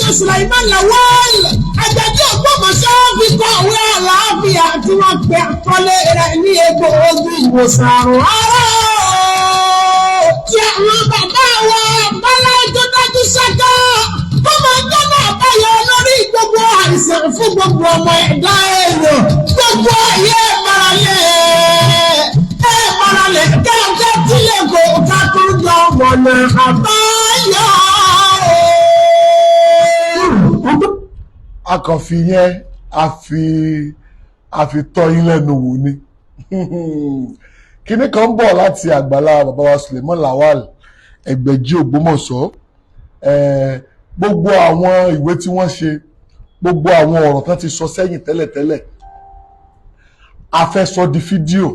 Dr. Sulaiman Lawal Àjàdí Ògbómọ̀ṣọ́ fi kọ̀wé àlàáfíà tí wọ́n pe àkọlé rẹ̀ ní egbò ogun ìwòsàn àrùn ara tí àwọn bàbá wa bọ́lá tó dájú ṣáká tó máa ń jọ́nà àbáyọ lórí gbogbo àìsàn fún gbogbo ọmọ ẹ̀dá èèyàn. Gbogbo ayé maralẹ̀ ẹ̀ maralẹ̀ kẹ́kẹ́ tílẹ̀ kò ká tó jọ wọ̀nà àbáyọ. A kàn fi yẹn a fi tọ́ yín lẹ́nu wò ni. Kinní kan ń bọ̀ láti àgbàlá bàbá wa Suleiman Lawal Ẹgbẹ̀jí Ògbómọ̀ṣọ́. Gbogbo àwọn ìwé tí wọ́n ṣe, gbogbo àwọn ọ̀rọ̀ tán ti sọ sẹ́yìn tẹ́lẹ̀tẹ́lẹ̀, a fẹ́ sọ di fídíò.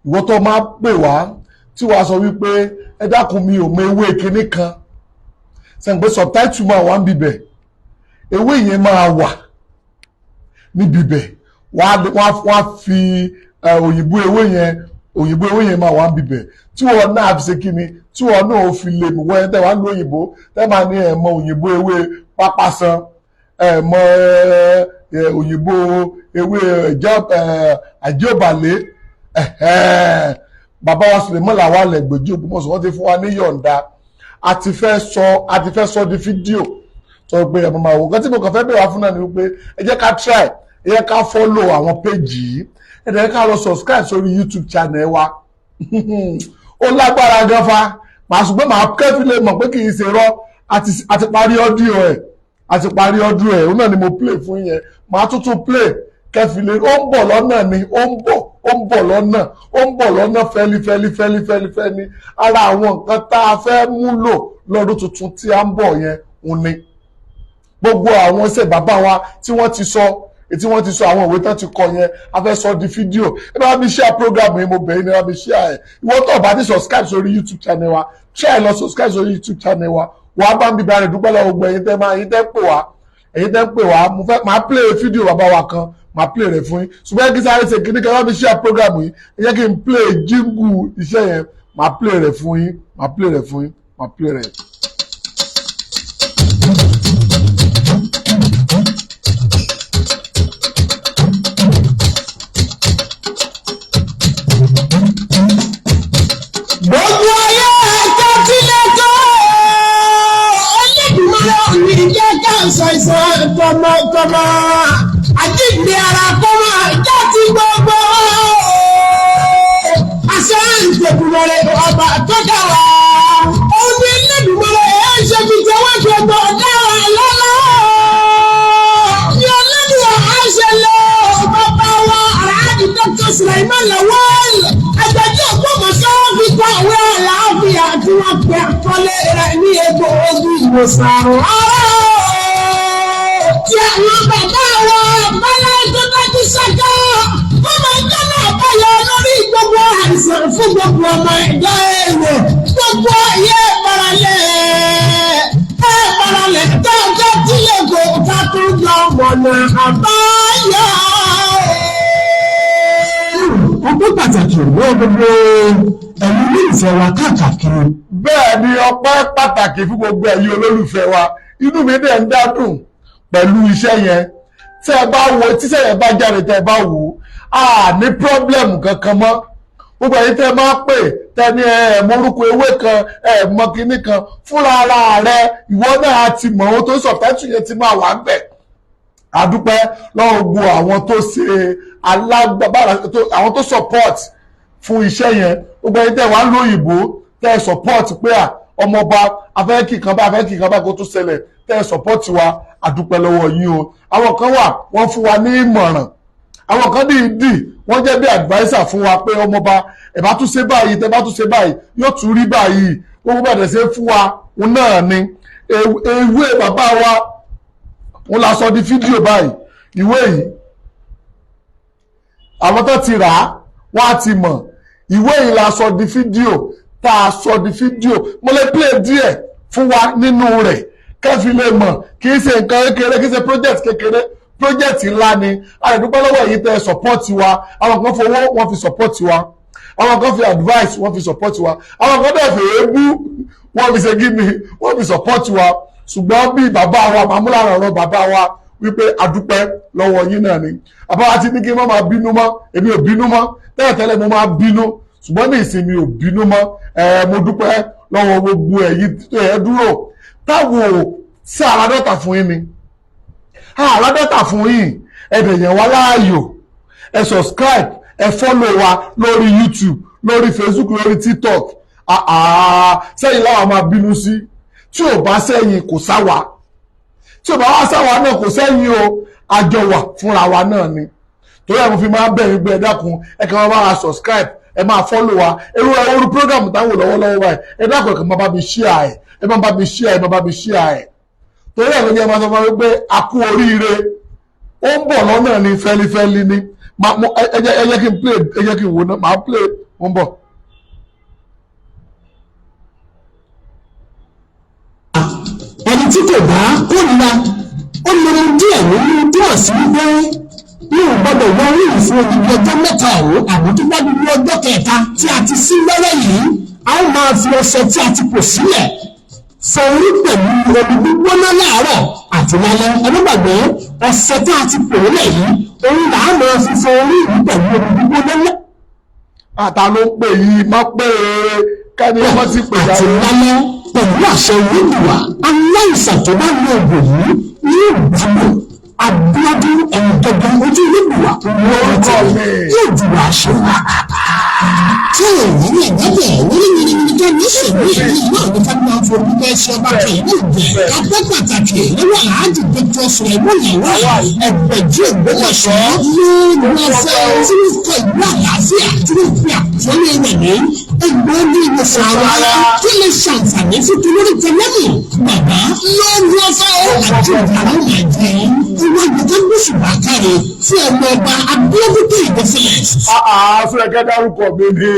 Ìwọ tó máa pè wá tí wàá sọ wípé, "Ẹ dákun, mi ò mọ ewé kinní kan," sẹ́yìn pé subtitle máa wà ń bibẹ̀, ewé yẹn máa wà níbi bẹ̀, wọ́n á fi òyìnbó ewé yẹn, òyìnbó ewé yẹn máa wà níbi bẹ̀ tí wọ́n náà fi ṣe kíni, tí wọ́n náà fi lè mú wọ́n. Tẹ́ wàá lo òyìnbó, tẹ́ máa ní ẹ̀ mọ òyìnbó ewé pápásán, ẹ̀ mọ òyìnbó ewé àjẹbàlẹ̀. Bàbá wa Suleiman Lawal Ẹgbẹ̀jí Ògbómọ̀ṣọ́, wọ́n ti fún wa ní yọ̀ǹda. A ti fẹ́ sọ di fídíò sọ pé ẹ máa wò. Nǹkan tí mo kàn fẹ́ bẹ̀rẹ̀ wá fún náà ni wípé ẹ jẹ́ ká try, ẹ jẹ́ ká follow àwọn page yìí, ẹ jẹ́ ká lọ subscribe sórí YouTube channel wa. Ó lágbára gan fa màá, ṣùgbọ́n màá kẹ́fì lè mọ̀ pé kì í ṣe rọ́. A ti parí audio ẹ̀, a ti parí audio ẹ̀. Òun náà ni mo play fún yẹn. Màá tún tún play kẹ́fì lè. Ó ń bọ̀ lọ́nà ni, ó ń bọ̀, ó ń bọ̀ lọ́nà, ó ń bọ̀ lọ́nà fẹ́lí fẹ́lí fẹ́lí fẹ́lí fẹ́lí. Ara àwọn nǹkan tá a fẹ́ múlò lọ́dún tuntun tí a ń bọ̀ yẹn òun ni gbogbo àwọn iṣẹ́ bàbá wa tí wọ́n ti sọ, tí wọ́n ti sọ, àwọn ìwé tán ti kọ yẹn, a fẹ́ sọ di fídíò. Ẹ bá mi share program yìí, mo bẹ̀ yín ní, ẹ bá mi share ẹ̀. Ìwọ tó bá ti subscribe sórí YouTube channel wa, try lọ subscribe sórí YouTube channel wa. Wàá bá ń bíbá rẹ̀. Dúpẹ́ lọ́wọ́ gbogbo ẹ̀yin tẹ́ máa, ẹ̀yin tẹ́ ń pè wá, ẹ̀yin tẹ́ ń pè wá. Mo fẹ́ máa play fídíò bàbá wa kan, máa play rẹ̀ fún yín, ṣùgbọ́n kí sáré ṣe kíní kan. Bá mi share program yìí. Ẹ jẹ́ kí n play jingle iṣẹ́ yẹn, máa play rẹ̀ fún yín, máa play rẹ̀ fún yín, máa play rẹ̀. Gbogbo ayé ẹ̀ka tilẹ̀ tó Olódùmarè òní jẹ́ ká ṣàìsàn tọmọtọmọ, àjíǹde ara kó máa jẹ́ ti gbogbo. Àṣẹ ìtẹ̀kùnmọ̀rẹ́ ọba tó dá wa. Òní Olódùmarè ẹ̀ ṣe fi tẹwọ́ gbogbo dá wa lọ́lọ́. Ní Olódùmarè àṣẹ lọ bàbá wa Alhaji Dr. Sulaiman Lawal Àjàdí Ògbómọ̀ṣọ́ fi kọ̀wé àlàáfíà tí wọ́n pe àkọlé rẹ̀ ní egbò ogun ìwòsàn àrùn ara tí àwọn bàbá wa bọ́lá tó dájú ṣáká tó máa ń jọ́nà àbáyọ lórí gbogbo àìsàn fún gbogbo ọmọ ẹ̀dá èèyàn. Gbogbo ayé maralẹ̀ ẹ̀ maralẹ̀ tẹ́tẹ́ tílẹ̀ kò ká tó jọ mọ̀nà àbáyọ. Ọpẹ́ pàtàkì lọ́wọ́ gbogbo ẹ̀yin olólùfẹ́ wa káàkiri. Bẹ́ẹ̀ ni, ọpẹ́ pàtàkì fún gbogbo ẹ̀yin olólùfẹ́ wa. Inú mi dẹ̀ ń dádùn pẹ̀lú iṣẹ́ yẹn. Tẹ́ ẹ bá wo, tíṣẹ́ yẹn bá jáde, tẹ́ ẹ bá wò ó, a ní problem kankan mọ́. Gbogbo ẹ̀yin tẹ́ ẹ máa pè, tẹ́ ní ẹ mọ orúkọ ewé kan, ẹ mọ kinní kan, fúnra ara rẹ ìwọ náà ti mọ̀ ohun tó subtitle yẹn ti máa wà ń bẹ̀. Àdúpẹ́ lọ́wọ́ gbogbo àwọn tó ṣe alágbára, àwọn tó support fún iṣẹ́ yẹn. Gbogbo ẹ̀yin tẹ́ wàá lóyìnbó, tẹ́ ẹ support pé à ọmọọba afẹ́kì kan bá afẹ́kì kan bá kó tó ṣẹlẹ̀, tẹ́ ẹ support wa, àdúpẹ́ lọ́wọ́ yín o. Àwọn kan wà, wọ́n fún wa ní ìmọ̀ràn. Àwọn kan dìídì wọ́n jẹ́ bí adviser fún wa pé, "Ọmọọba, ẹ bá tún ṣe báyìí, tẹ́ bá tún ṣe báyìí, yóò tún rí báyìí." Gbogbo bàtẹ̀ ṣe fún wa òun náà ni ewé bàbá wa òun la sọ di fídíò báyìí. Ìwé yìí, àwọn tó ti rà á, wọ́n á ti mọ̀. Ìwé yìí la sọ di fídíò, tá a sọ di fídíò. Mo lè play díẹ̀ fún wa nínú rẹ̀ kẹ́fì lè mọ̀. Kì í ṣe nǹkan kékeré, kì í ṣe project kékeré, project ńlá ni. A lè dúpẹ́ lọ́wọ́ èyí tẹ́ support wa. Àwọn kan fowó wọ́n fi support wa, àwọn kan fi advice wọ́n fi support wa, àwọn kan dẹ̀ fèé bú wọ́n fi ṣe gíní, wọ́n fi support wa. Ṣùgbọ́n bí bàbá wa màmúlára ọ̀rọ̀ bàbá wa wípé adúpẹ́ lọ́wọ́ yín náà ni. Bàbá wa ti ní kí n má máa bínú mọ́. Èmi ò bínú mọ́. Tẹ́lẹ̀tẹ́lẹ̀ mo máa bínú, ṣùgbọ́n ní ìsìn mi ò bínú mọ́. Ẹ mo dúpẹ́ lọ́wọ́ gbogbo ẹ̀yin tó ẹ dúró táwọn ò sí ara data fún yín ni ara data fún yín. Ẹ dẹ̀ yẹn wá láàyò, ẹ subscribe, ẹ follow wa lórí YouTube, lórí Facebook, lórí TikTok. Sẹ́yìn láwa máa bínú sí. Tí ò bá sẹ́yìn, kò sáwa. Tí ò bá wá sáwa náà, kò sẹ́yìn o. Àjọ wà fúnra wa náà ni. Torí ẹ̀ mo fi máa ń bẹ̀rù gbé, ẹ dákun, ẹ kàn máa bá wa subscribe, ẹ máa follow wa. Irú irú program táwọn lọ́wọ́lọ́wọ́ báyìí, ẹ dákun, ẹ kàn máa bá mi share ẹ, ẹ máa bá mi share ẹ, máa bá mi share ẹ. Torí ẹ̀ ló jẹ́ máa sọ fún mi pé a kú oríire, ó ń bọ̀ lọ́nà ní fẹ́lifẹ́li ni. Ẹ jẹ́ kí n play, ẹ jẹ́ kí n wò ná, màá play, ó ń bọ̀. Ẹni tí kò bá kórìíra ó lè mú díẹ̀ nínú túmọ̀ sí wípé mi ò gbọ́dọ̀ wọ orí yìí fún odidi ọjọ́ 3 ọ̀hún. Àmọ́ tó bá di ní ọjọ́ kẹta tí a ti sí lọ́wọ́ yìí, a ó máa fi ọṣẹ tí a ti pò sílẹ̀ fọ orí pẹ̀lú omi gbígbóná láàárọ̀ àti lálẹ́. Ẹ má gbàgbé, ọṣẹ tí a ti pò sílẹ̀ yìí, òun là á máa fi fọ orí yìí pẹ̀lú omi gbígbóná Àtà ló ń pè yìí? Má pè é kẹ́ni wọ́n ti pè àti jáde. lálẹ́. Pẹ̀lú àṣẹ Olódùwà, aláìsàn tó bá lo ògùn yìí yóò gbádùn. Abíọ́dún Ẹ̀ẹ́dọ́gbọ̀n ojú Olódùwà Lórúkọ mi. yóò dùn àṣẹ tí èyí ní ìgbẹ́bẹ̀ wíníwíní tó ní ṣèlú èyí náà ní ká máa forí bẹ́ẹ̀ ṣe ọba kan ìlú ìjẹ́ apẹ́ pàtàkì lọ́wọ́ Aláàjì Dr. Sulaimon Lawal, Ẹgbẹ̀jì Ògbómọ̀ṣọ́, lóògùn ọ̀fẹ́ tí wọ́n kọ ìlú àlàáfíà, tí wọ́n fi àkọlé rẹ̀ ní egbòogi ìwòsàn ara tó lè ṣàǹfààní fún tolórí tẹlẹ́mù. Bàbá, lóògùn ọ̀fẹ́ àti ìdàrú máa jẹ́ ìwádìí tó gbóṣùbà káre fún ọmọ ọba Abíọ́dún tó ìdọ́fẹ́lẹ̀. Sóyẹ̀kẹ́ dárúkọ mi ni.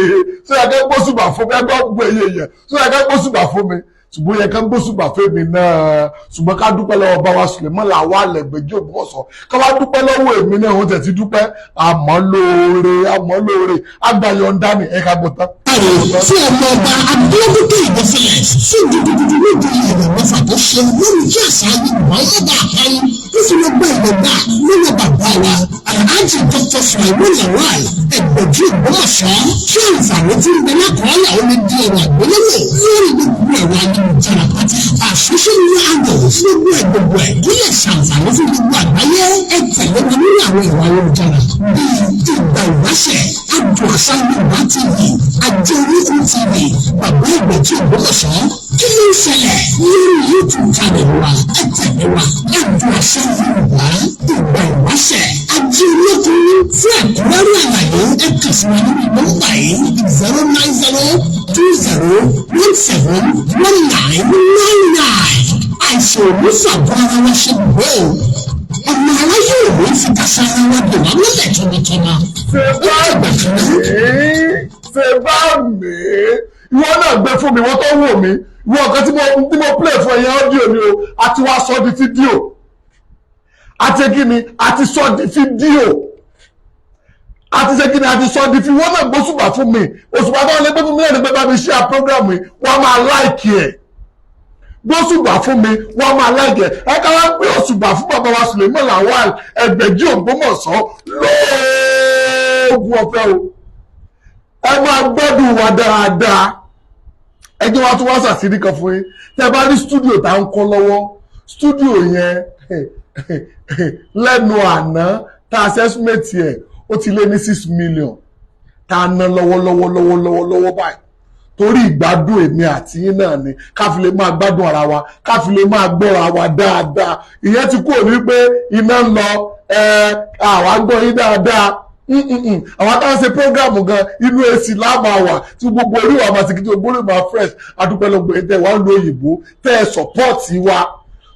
Sóyẹ̀kẹ́ gbósùbà fún mi. Ẹgbẹ́ gbogbo èyí èèyàn, sóyẹ̀kẹ́ gbósùbà fún mi, ṣùgbọ́n yẹ ká gbósùbà fún mi náà. Ṣùgbọ́n ká dúpẹ́ lọ́wọ́ bá wa Sùlẹ̀mọ́ Lawal Ẹgbẹ̀jì Ògbómọ̀ṣọ́, ká wá dúpẹ́ lọ́wọ́ èmi náà. Wọ́n tẹ̀ ti dúpẹ́, àmọ́ lóore, àmọ́ lóore, àgbàyọ̀ǹda ni ẹ̀ka gbọ́tán. Káre fún ọmọ ọba Abíọ́dún tó ìdọ́fẹ́lẹ̀ fún gidigidi lóde ìrìn 6 tó ṣe lórí kí àṣà Yorùbá yọba àkárí tó fi lọ gbọ́ ìgbọ̀gbà lọ́wọ́ bàbá wa Alhaji Dr. Sulaimon Lawal, Ẹgbẹ̀jì Ògbómọ̀ṣọ́, kí àǹfààní tí ń bẹ lákọọ́lẹ̀ ó lè di ọ̀rọ̀ àgbéléwò lórí gbogbo ẹ̀rọ ayélujára pátá, social media handles, gbogbo ẹ̀ gbogbo ẹ̀ kó lè ṣàǹfààní fún gbogbo àgbáyé. Ẹ tẹ̀lé wa lórí àwọn ẹ̀rọ ayélujára bíi Ìgbà Ìwáṣẹ̀, Adùn Àṣà Yorùbá TV, Ajé Oríkun TV, Bàbá Ẹgbẹ̀jì Ògbómọ̀ṣọ́, Kí ló ń ṣẹlẹ̀ lórí YouTube channel wa. Ẹ tẹ̀lé wa, Adùn Àṣà Yorùbá, Ìgbà Ìwáṣẹ̀, Ajé Olókun. Fún ẹ̀kúnrẹ́rẹ́ àlàyé, ẹ kàn sí wa lórí nọ́mbà yìí: 09020171999. Àìsàn òní fàgọ́ ara wa ṣe gbọ́ o. Ọmọ aráyé òní fi kàṣà ara wa dùn wá mọ́lẹ̀ tọmọtọmọ. Ṣe bá Ó dìgbà kan náà. mi, ṣe bá mi. Ìwọ náà gbé fún mi, wọ́n tó wò mí. Ìwọ nǹkan tí mo play fún ẹ̀yẹ audio ni o. Àti wá sọ di fídíò, àti kí ni, àti sọ di fídíò, àti ṣe kí ni, àti sọ di fídíò. Wọ́n náà gbósùbà fún mi. Òṣùpá tó ń lé gbé fún mi náà ní pé bá mi share program yìí, wọ́n máa like ẹ̀. Gbósùbà fún mi, wọ́n máa like ẹ̀. Ẹ ká wá gbé òṣùbà fún bàbá wa Sùlẹ̀mọ́ Lawal, Ẹgbẹ̀jì Ògbómọ̀ṣọ́, lóògùn ọ̀fẹ́ o. Ẹ máa gbọ́dùn wa dáadáa. Ẹ jẹ́ wá tún wá sàṣírí kan fún yín. Tẹ́ bá rí studio tá ń kọ́ lọ́wọ́, studio yẹn, lẹ́nu àná tá a assessment ẹ̀, ó ti lé ní 6 million tá a ná lọ́wọ́lọ́wọ́ lọ́wọ́lọ́wọ́ lọ́wọ́ báyìí. Torí ìgbádùn èmi àti yín náà ni, ká fi lè máa gbádùn ara wa, ká fi lè máa gbọ́ra wa dáadáa. Ìyẹn ti kúrò ní pé iná ń lọ, ẹ àwa gbọ́ yín dáadáa. Àwọn táwọn ṣe program gan, inú AC láàmà wà, tí gbogbo orí wa máa ti kí, tí gbogbo orí máa fresh. Adúpẹ́ lọ́gbọ̀n yín tẹ́ wà ń lo òyìnbó, tẹ́ ẹ support wa.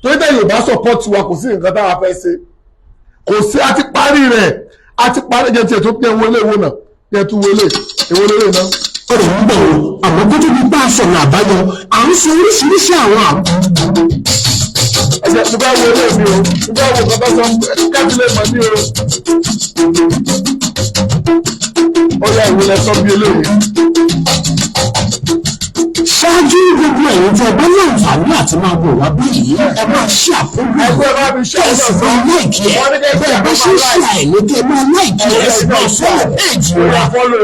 Torí tẹ́ Yorùbá support wa, kò sí nǹkan táwa fẹ́ ṣe, kò sí. A ti parí rẹ̀, a ti parí jẹ́ tiẹ̀ tó tẹ́ wọlé ìwọ náà jẹ́ tún wọlé ìwọlé lè náà. Ọ̀rọ̀ ń bọ̀ o, àmọ́ kó tó di bá a sọ̀rọ̀ àbáyọ, à ń sọ oríṣiríṣi àwọn àbọ̀. Ẹsẹ̀ mo fẹ́ wọlé mi o, mo fẹ́ wo nǹkan tó sọ kábílẹ̀ mọ̀ ní o. Ó yá, ìwé lẹ sọ bí eléyìí. Ṣáájú. Ṣáájú, gbogbo ẹ̀yin tí ẹ bá ní àǹfààní àti máa wò wá báyìí, ẹ máa ṣe àpògùn Ẹgbẹ́ bá mi ṣe kẹ́ ẹ sì máa like ẹ̀. Wọ́n ní kẹ́ ẹ Bẹ́ẹ̀ bá ṣe ń ṣe àìní, kẹ́ ẹ máa like ẹ̀, ẹ sì máa follow page wa,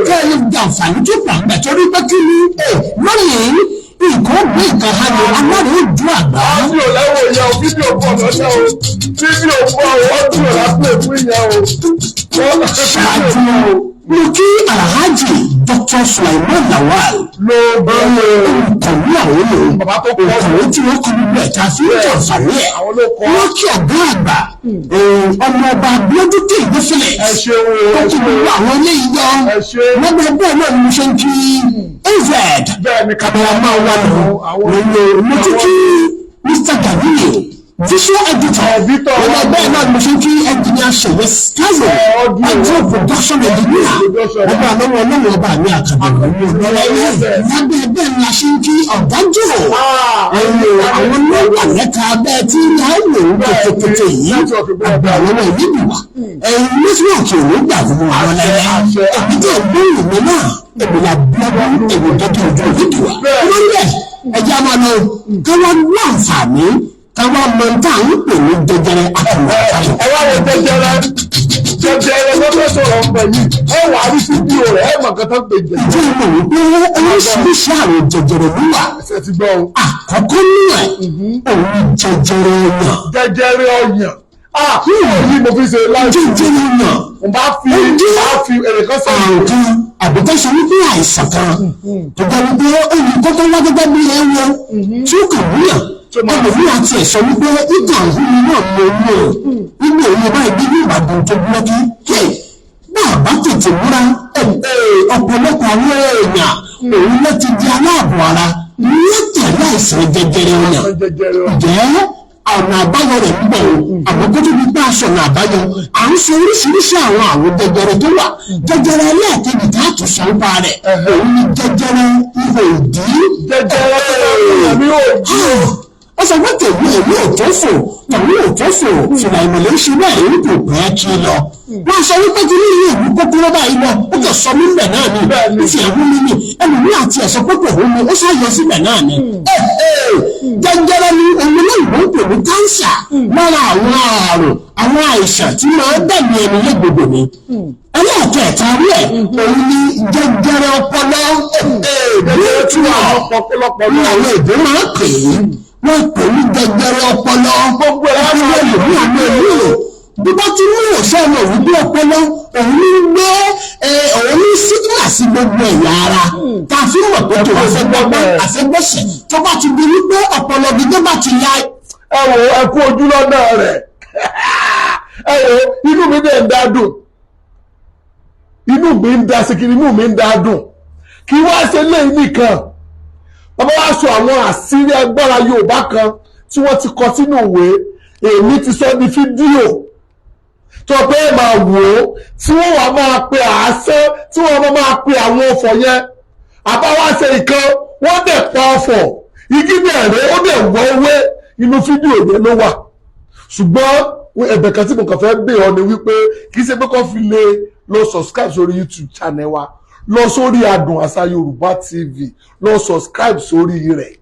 kẹ́ ẹ lè gba àǹfààní tó pà ń bẹ̀, torí pé kí ni ẹ lónìí, nǹkan gbé nǹkan hàn ní aláàrẹ̀ ojú àgbà. Fídíò lẹ́wọ̀ yẹn o, fídíò pọ̀ lọ́sẹ̀ o, fídíò pọ̀ o, audio la pè fún yẹn o. Ṣáájú, mo kí Alhaji Dr. Sulaiman Lawal, Ló bẹ̀rẹ̀. olùkọ̀wé àwọn olè Bàbá tó kọ́. òkòwé tí wọ́n kọ́ gbogbo ẹ̀ka fún ìjọ̀ǹfààní ẹ̀. Àwọn ló kọ́. Wọ́n kí ọ̀gá àgbà, ọmọọba Abiodun Kehinde Phillips, Ẹ ṣeun o, tó ẹ kí ṣeun. gbogbo àwọn eléyìí yọ. Ẹ ṣe. Lọ́gbọ̀n bẹ́ẹ̀ náà ni mo ṣe ń kí az Bẹ́ẹ̀ ni. Cameraman wà lọ lọ́wọ́. Mo tún kí Mr. Ganiyu, visual editor. Editor. Lọ́gbọ̀n bẹ́ẹ̀ náà ni mo ṣe ń kí Engineer Ṣèyí Skazo, Audio. Audio production engineer. Production. Ọba lọ́wọ́ ọlọ́wọ́ ọba mi àkàdé lọ́wọ́ lábẹ́. Bẹ́ẹ̀ ni a ṣe ń kí ọ̀dájú ẹ̀yìn àwọn nọ́mbà lẹ́ka abẹ́ tí láìlò ń kétékété yìí. Àgbà lọ́wọ́ ìlú ẹ̀yìn network ò ní gbà fún àwọn lẹ́yìn èmi tó gbóhùn mi náà, èmi là bíọ́dún, èmi dọ́dọ̀ ojú ìdíwà lórí ẹ̀. Ẹjẹ́ a máa lọ káwá ní àǹfààní, káwá mọ tá à ń pè ní jẹjẹrẹ àtàwọn àtàwọn. Ẹ wá wo jẹjẹrẹ, jẹjẹrẹ lọ́fẹ́ sọ̀rọ̀ ọ̀pẹ yìí, ẹ wà á rí fídíò rẹ̀, ẹ mọ̀ nǹkan tó ń pè jẹjẹrẹ. Ìjọ ìmọ̀ wípé oríṣiríṣi àrùn jẹjẹrẹ ló wà. Ṣe ti gbọ́ o? Àkọ́kọ́ nínú ẹ̀, òun jẹjẹrẹ ọyàn. Jẹjẹrẹ ọyàn, ah, yìí mo fi ṣe láì. Jẹjẹrẹ ọyàn Mo bá fi ó jẹ́ bá fi èrè kan sọ̀rọ̀. àrùn kan àbíkẹ́sọ wípé àìsàn kan tó jẹ́ wípé olùkọ́ tó wá gẹ́gẹ́ bí ẹ̀wọ̀ tí ó kàn múyàn. Ẹlòmíràn ti ẹ̀ sọ wípé ìgbà òhun náà mọ owó o nínú òun báyìí bí ní Ìbàdàn tó gbọ́dí kí náà bá tètè múra. Ọ̀pọ̀lọpọ̀ àwọn èèyàn òun ló ti di aláàbọ̀ ara látàrí àìsàn jẹjẹrẹ ọyàn. Jẹjẹrẹ ọyàn. Jẹ́ ọ̀nà àbáyọ rẹ̀ ń bọ̀ o, àmọ́ kó tó di pé aṣọ ọ̀nà àbáyọ, à ń sọ oríṣiríṣi àwọn àrùn jẹjẹrẹ tó wà. Jẹjẹrẹ ẹlẹ́ẹ̀kejì tá a tún sọ nípa rẹ̀, òun ni jẹjẹrẹ ihò ìdí. Jẹjẹrẹ mi ò jí o. Ó sọ pé tèmi èmi ò tó fò, tòun ò tó fò, fìlà ìmọ̀lẹ́ ń ṣe bẹ́ẹ̀, èmi kò pẹ́ kí lọ. Wọ́n sọ wípé kí ní ilé ìlú kókóró báyìí lọ, ó kàn sọ mí bẹ̀ náà ni. Ó fi ẹ̀hún mi ni ẹlòmíì àti ẹ̀sọ́ pé kò hún mi, ó ṣàyọ síbẹ̀ náà ni. Jẹjẹrẹ ni òun olóyìnbó ń pè ní cancer. Lára àwọn àrùn, àwọn àìsàn tí máa ń dẹ̀mí ẹni légbodò ni. Ẹlẹ́ẹ̀kẹta rí ẹ̀, òun ni jẹjẹrẹ ọpọlọ, Jẹjẹrẹ ọpọlọpọ ní àwọn èdè máa ń pè é, wọ́n pè ní jẹjẹrẹ ọpọlọ. Gbogbo ẹ̀ ọpọlọ ẹlòmíì, àwọn èlò bí bá ti mú òṣè ọmọ wípé ọpọlọ òun ní gbé òun ní signal sí gbogbo ẹ̀yà ara tá a fi mọ̀ pé tó àfẹ́gbọ́gbọ́ àfẹ́gbọ́sẹ̀, tó bá ti di wípé ọpọlọ gbígbé bá ti ya. Ẹ wo, ẹ kú ojú lọ́nà rẹ̀. Ẹ wo, inú mi dẹ̀ ń dá dùn, inú mi ń dá síkiri, inú mi ń dá dùn. Kí wá ṣe léyìn nìkan, bàbá wa sọ àwọn àṣírí agbára Yorùbá kan tí wọ́n ti kọ sínú ìwé, èmi ti sọ di fídíò tó pé ẹ máa wò ó, tí wọ́n wà máa pe àásán, tí wọ́n máa pe àwọn ọ̀fọ̀ yẹn. Àbáwá ṣe ìkan, wọ́n dẹ̀ pa ọ̀fọ̀ igi dẹ̀ rẹ̀, ó dẹ̀ wọ́wé, inú fídíò yẹn ló wà. Ṣùgbọ́n ẹ̀bẹ̀ kan tí mo kàn fẹ́ bẹ̀ ọ́ ni wípé kì í ṣe pé kó fi lè lọ subscribe sórí YouTube channel wa, lọ sórí Adùn Àṣà Yorùbá TV, lọ subscribe sórí rẹ̀.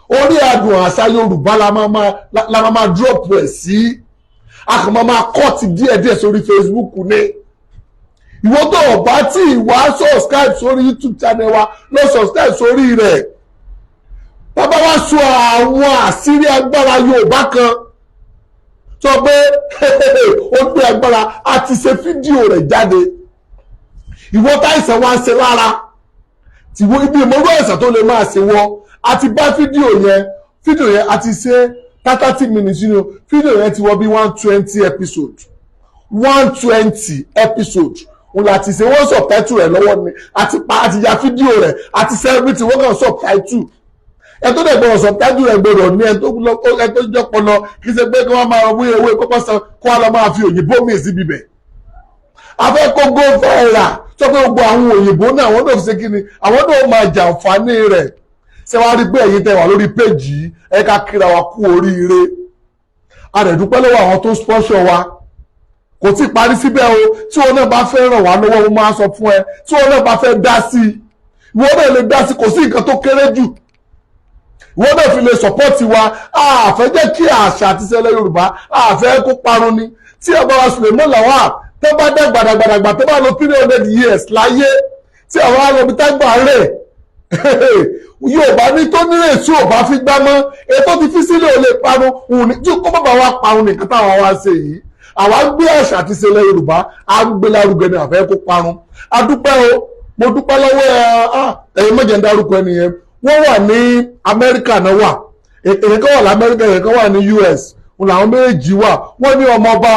Orí Adùn Àṣà Yorùbá la máa drop ẹ̀ sí. A kàn máa cut díẹ̀díẹ̀ sórí Facebook ní. Ìwọ tó o bá tí ì wá subscribe sórí YouTube channel wa, lọ subscribe sórí rẹ̀. Bàbá wa sọ àwọn àṣírí agbára Yorùbá kan sọ pé ó gbé agbára, a ti ṣe fídíò rẹ̀ jáde. Ìwọ táìsàn wá ń ṣe lára tìwọ, ibi ìmọ̀rú ẹ̀sán tó lè máa ṣe wọ, a ti bá fídíò yẹn. Fídíò yẹn a ti ṣe 30 minutes nínú fídíò yẹn ti wọ bí 120 episode, 120 episode òun láti ṣe. Wọ́n subtitle rẹ̀ lọ́wọ́ ni, àti pa àti ya fídíò rẹ̀ àti sẹ́fìtì, wọ́n kàn subtitle. Ẹ tó dẹ̀ gbọ́dọ̀ subtitle rẹ̀ gbọ́dọ̀ ní ẹ tó jọpọlọ, kì í ṣe pé kí wọ́n máa wí ewé kọ́kọ́ san kó wọ́n lọ máa fi òyìnbó mi síbi bẹ̀. Afẹ́ kó go viral, sọ pé gbogbo àwọn òyìnbó náà, àwọn náà fi ṣe kí ni, àwọn náà máa jàǹfààní rẹ̀. Ṣé wàá rí pé ẹ̀yin tẹ́ wà lórí péjì yìí, ẹ ká kíra wa kú oríire. A dẹ̀ dúpẹ́ lọ́wọ́ àwọn tó sponsor wa. Kò tí ì parí síbẹ̀ o. Tí wọn náà bá fẹ́ ràn wá lọ́wọ́, mo máa sọ fún ẹ, tí wọn náà bá fẹ́ dá sí i, ìwọ náà lè dá sí i. Kò sí nǹkan tó kéré jù. Ìwọ náà fi lè support wa. Àfẹ́ jẹ́ kí àṣà àti ìṣẹ̀lẹ̀ Yorùbá, àfẹ́ kó parun ni. Tí ọba wa Suleiman Lawal tó bá dàgbà dàgbàdàgbà, tó bá lò 300 years láyé, tí àwọn arọbí tágbà rẹ̀, Yorùbá ní tó nírè tí ò bá fi gbá mọ́, ètò ti fi sílẹ̀ ò lè parun. Òun ní tí kó bàbá wa parun nìkan táwọn wá ṣe yìí. Àwa gbé àṣà àti ìṣẹ̀lẹ̀ Yorùbá, à ń gbé lárugẹ ní, àfẹ́ kó parun. A dúpẹ́ o, mo dúpẹ́ lọ́wọ́ ẹ. Ẹ̀yin mọ̀jẹ̀ ń dárúkọ ẹni yẹn. Wọ́n wà ní Amẹ́ríkà náà wà. Èyí kan wà lamẹ́ríkà, èyí kan wà ní US. Wọn làwọn méjì wà. Wọ́n ní ọmọọba,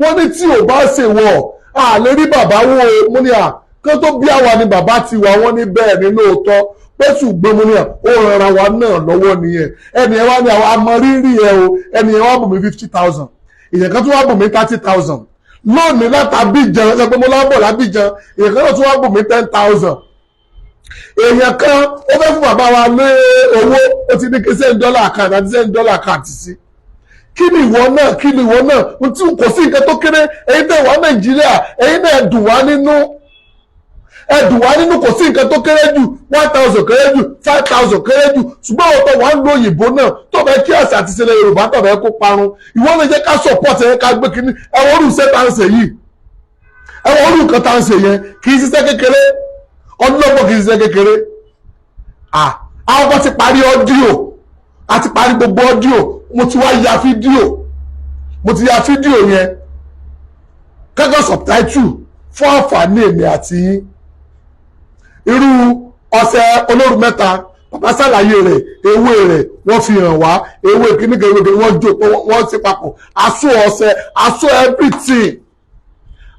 wọ́n ní tí ò bá ṣe wọ̀, à lè rí bàbá wo. Mo ní à kí wọ́n tó bí àwa ni bàbá ti wà. Wọ́n ní bẹ́ẹ̀ ni lóòótọ́, pé ṣùgbọ́n mo ní à ó ràn ra wa náà lọ́wọ́ nìyẹn. Ẹnì yẹn wá ní àwọn amọ̀rírì ẹ o. Ẹnì yẹn wá bùn mí 50,000. Ìyẹn kan tó wá bùn mí 30,000 lónìí látàbíjan. Ṣe pé mo lábọ̀ lábíjan. Ìyẹn kan náà tó wá bùn mí 10,000. Èèyàn kan ó fẹ́ fún bàbá wa ní owó, ó ti ní kí send dollar account àti send dollar account sí. Kí ni ìwọ náà? Kí ni ìwọ náà tí kò sí nǹkan tó kéré? Ẹ̀yin tẹ́ wà Nàìjíríà, ẹ̀yin náà dùn wá nínú, ẹ dùn wá nínú. Kò sí nǹkan tó kéré jù, 1,000 kéré jù, 5,000 kéré jù. Ṣùgbọ́n àwọn tó wà ń lo òyìnbó náà tó fẹ́ kí àṣà àti ìṣẹ̀lẹ̀ Yorùbá tó fẹ́ kó parun, ìwọ lè jẹ́ ká support ẹ̀, ká gbé kínní. Ẹ̀wọ̀n orú iṣẹ́ tá ń ṣe yìí, ẹ̀wọ̀n orú nǹkan tá ń ṣe yẹn, kì í ṣiṣẹ́ kékeré. Ọdúnlọ́gbọ̀n kì í ṣiṣẹ́ kékeré. Àwọn kan ti parí audio, a ti parí gbogbo audio. Mo ti wá ya fídíò, mo ti ya fídíò yẹn kẹ́kọ̀ọ́ subtitle fún àǹfààní èmi àti yín. Irú ọ̀sẹ̀ olóru mẹ́ta, bàbá ṣàlàyé rẹ̀, ewé rẹ̀ wọ́n fi hàn wá, ewé kíníkan, ewé kíníkan, wọ́n jó, wọ́n ṣe papọ̀, aṣọ ọ̀sẹ̀, aṣọ everything,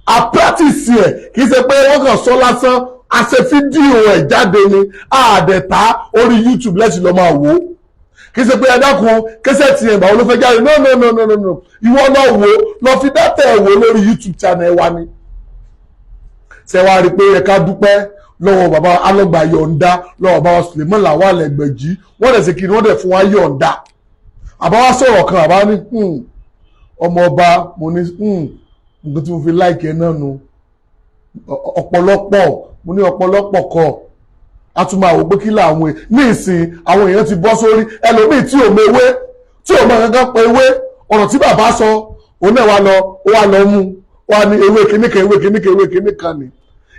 a practice ẹ̀. Kì í ṣe pé wọ́n kàn sọ lásán, a ṣe fídíò ẹ̀ jáde ni àdẹ̀tà orí YouTube lẹ́sìn lọ́ máa wò ó. Kì í ṣe pé ẹ dákun, kẹsẹ̀ tí ẹ̀ báwo ló fẹ́ jáde. No, no, no, no, no, no. Ìwọ náà wò, lọ fi data ẹ̀ wò lórí YouTube channel wa ni. Ṣe wá rí i pé ẹ ká dúpẹ́ lọ́wọ́ bàbá alọ́gbà yọ̀ǹda lọ́wọ́ bàbá Suleiman Lawal Ẹgbẹ̀jì. Wọ́n dẹ̀ ṣe kí ni, wọ́n dẹ̀ fún wa yọ̀ǹda. Àbá wa sọ̀rọ̀ kan, àbá ní ọmọ ọba. Mo ní nǹkan tí mo fi like ẹ náà nu ọ̀pọ̀lọpọ̀. Mo ní ọ̀pọ̀lọpọ̀ kọ a tún máa wò pé kí làwọn ní ìsìn àwọn èèyàn ti bọ́ sórí ẹlòmíì tí ò mọ ewé, tí ò mọ kankan pé ewé. Ọ̀rọ̀ tí bàbá sọ, òun náà wá lọ, ó wá lọ mú wá ní ewé kìnnìkan, ewé kìnnìkan, ewé kìnnìkan ni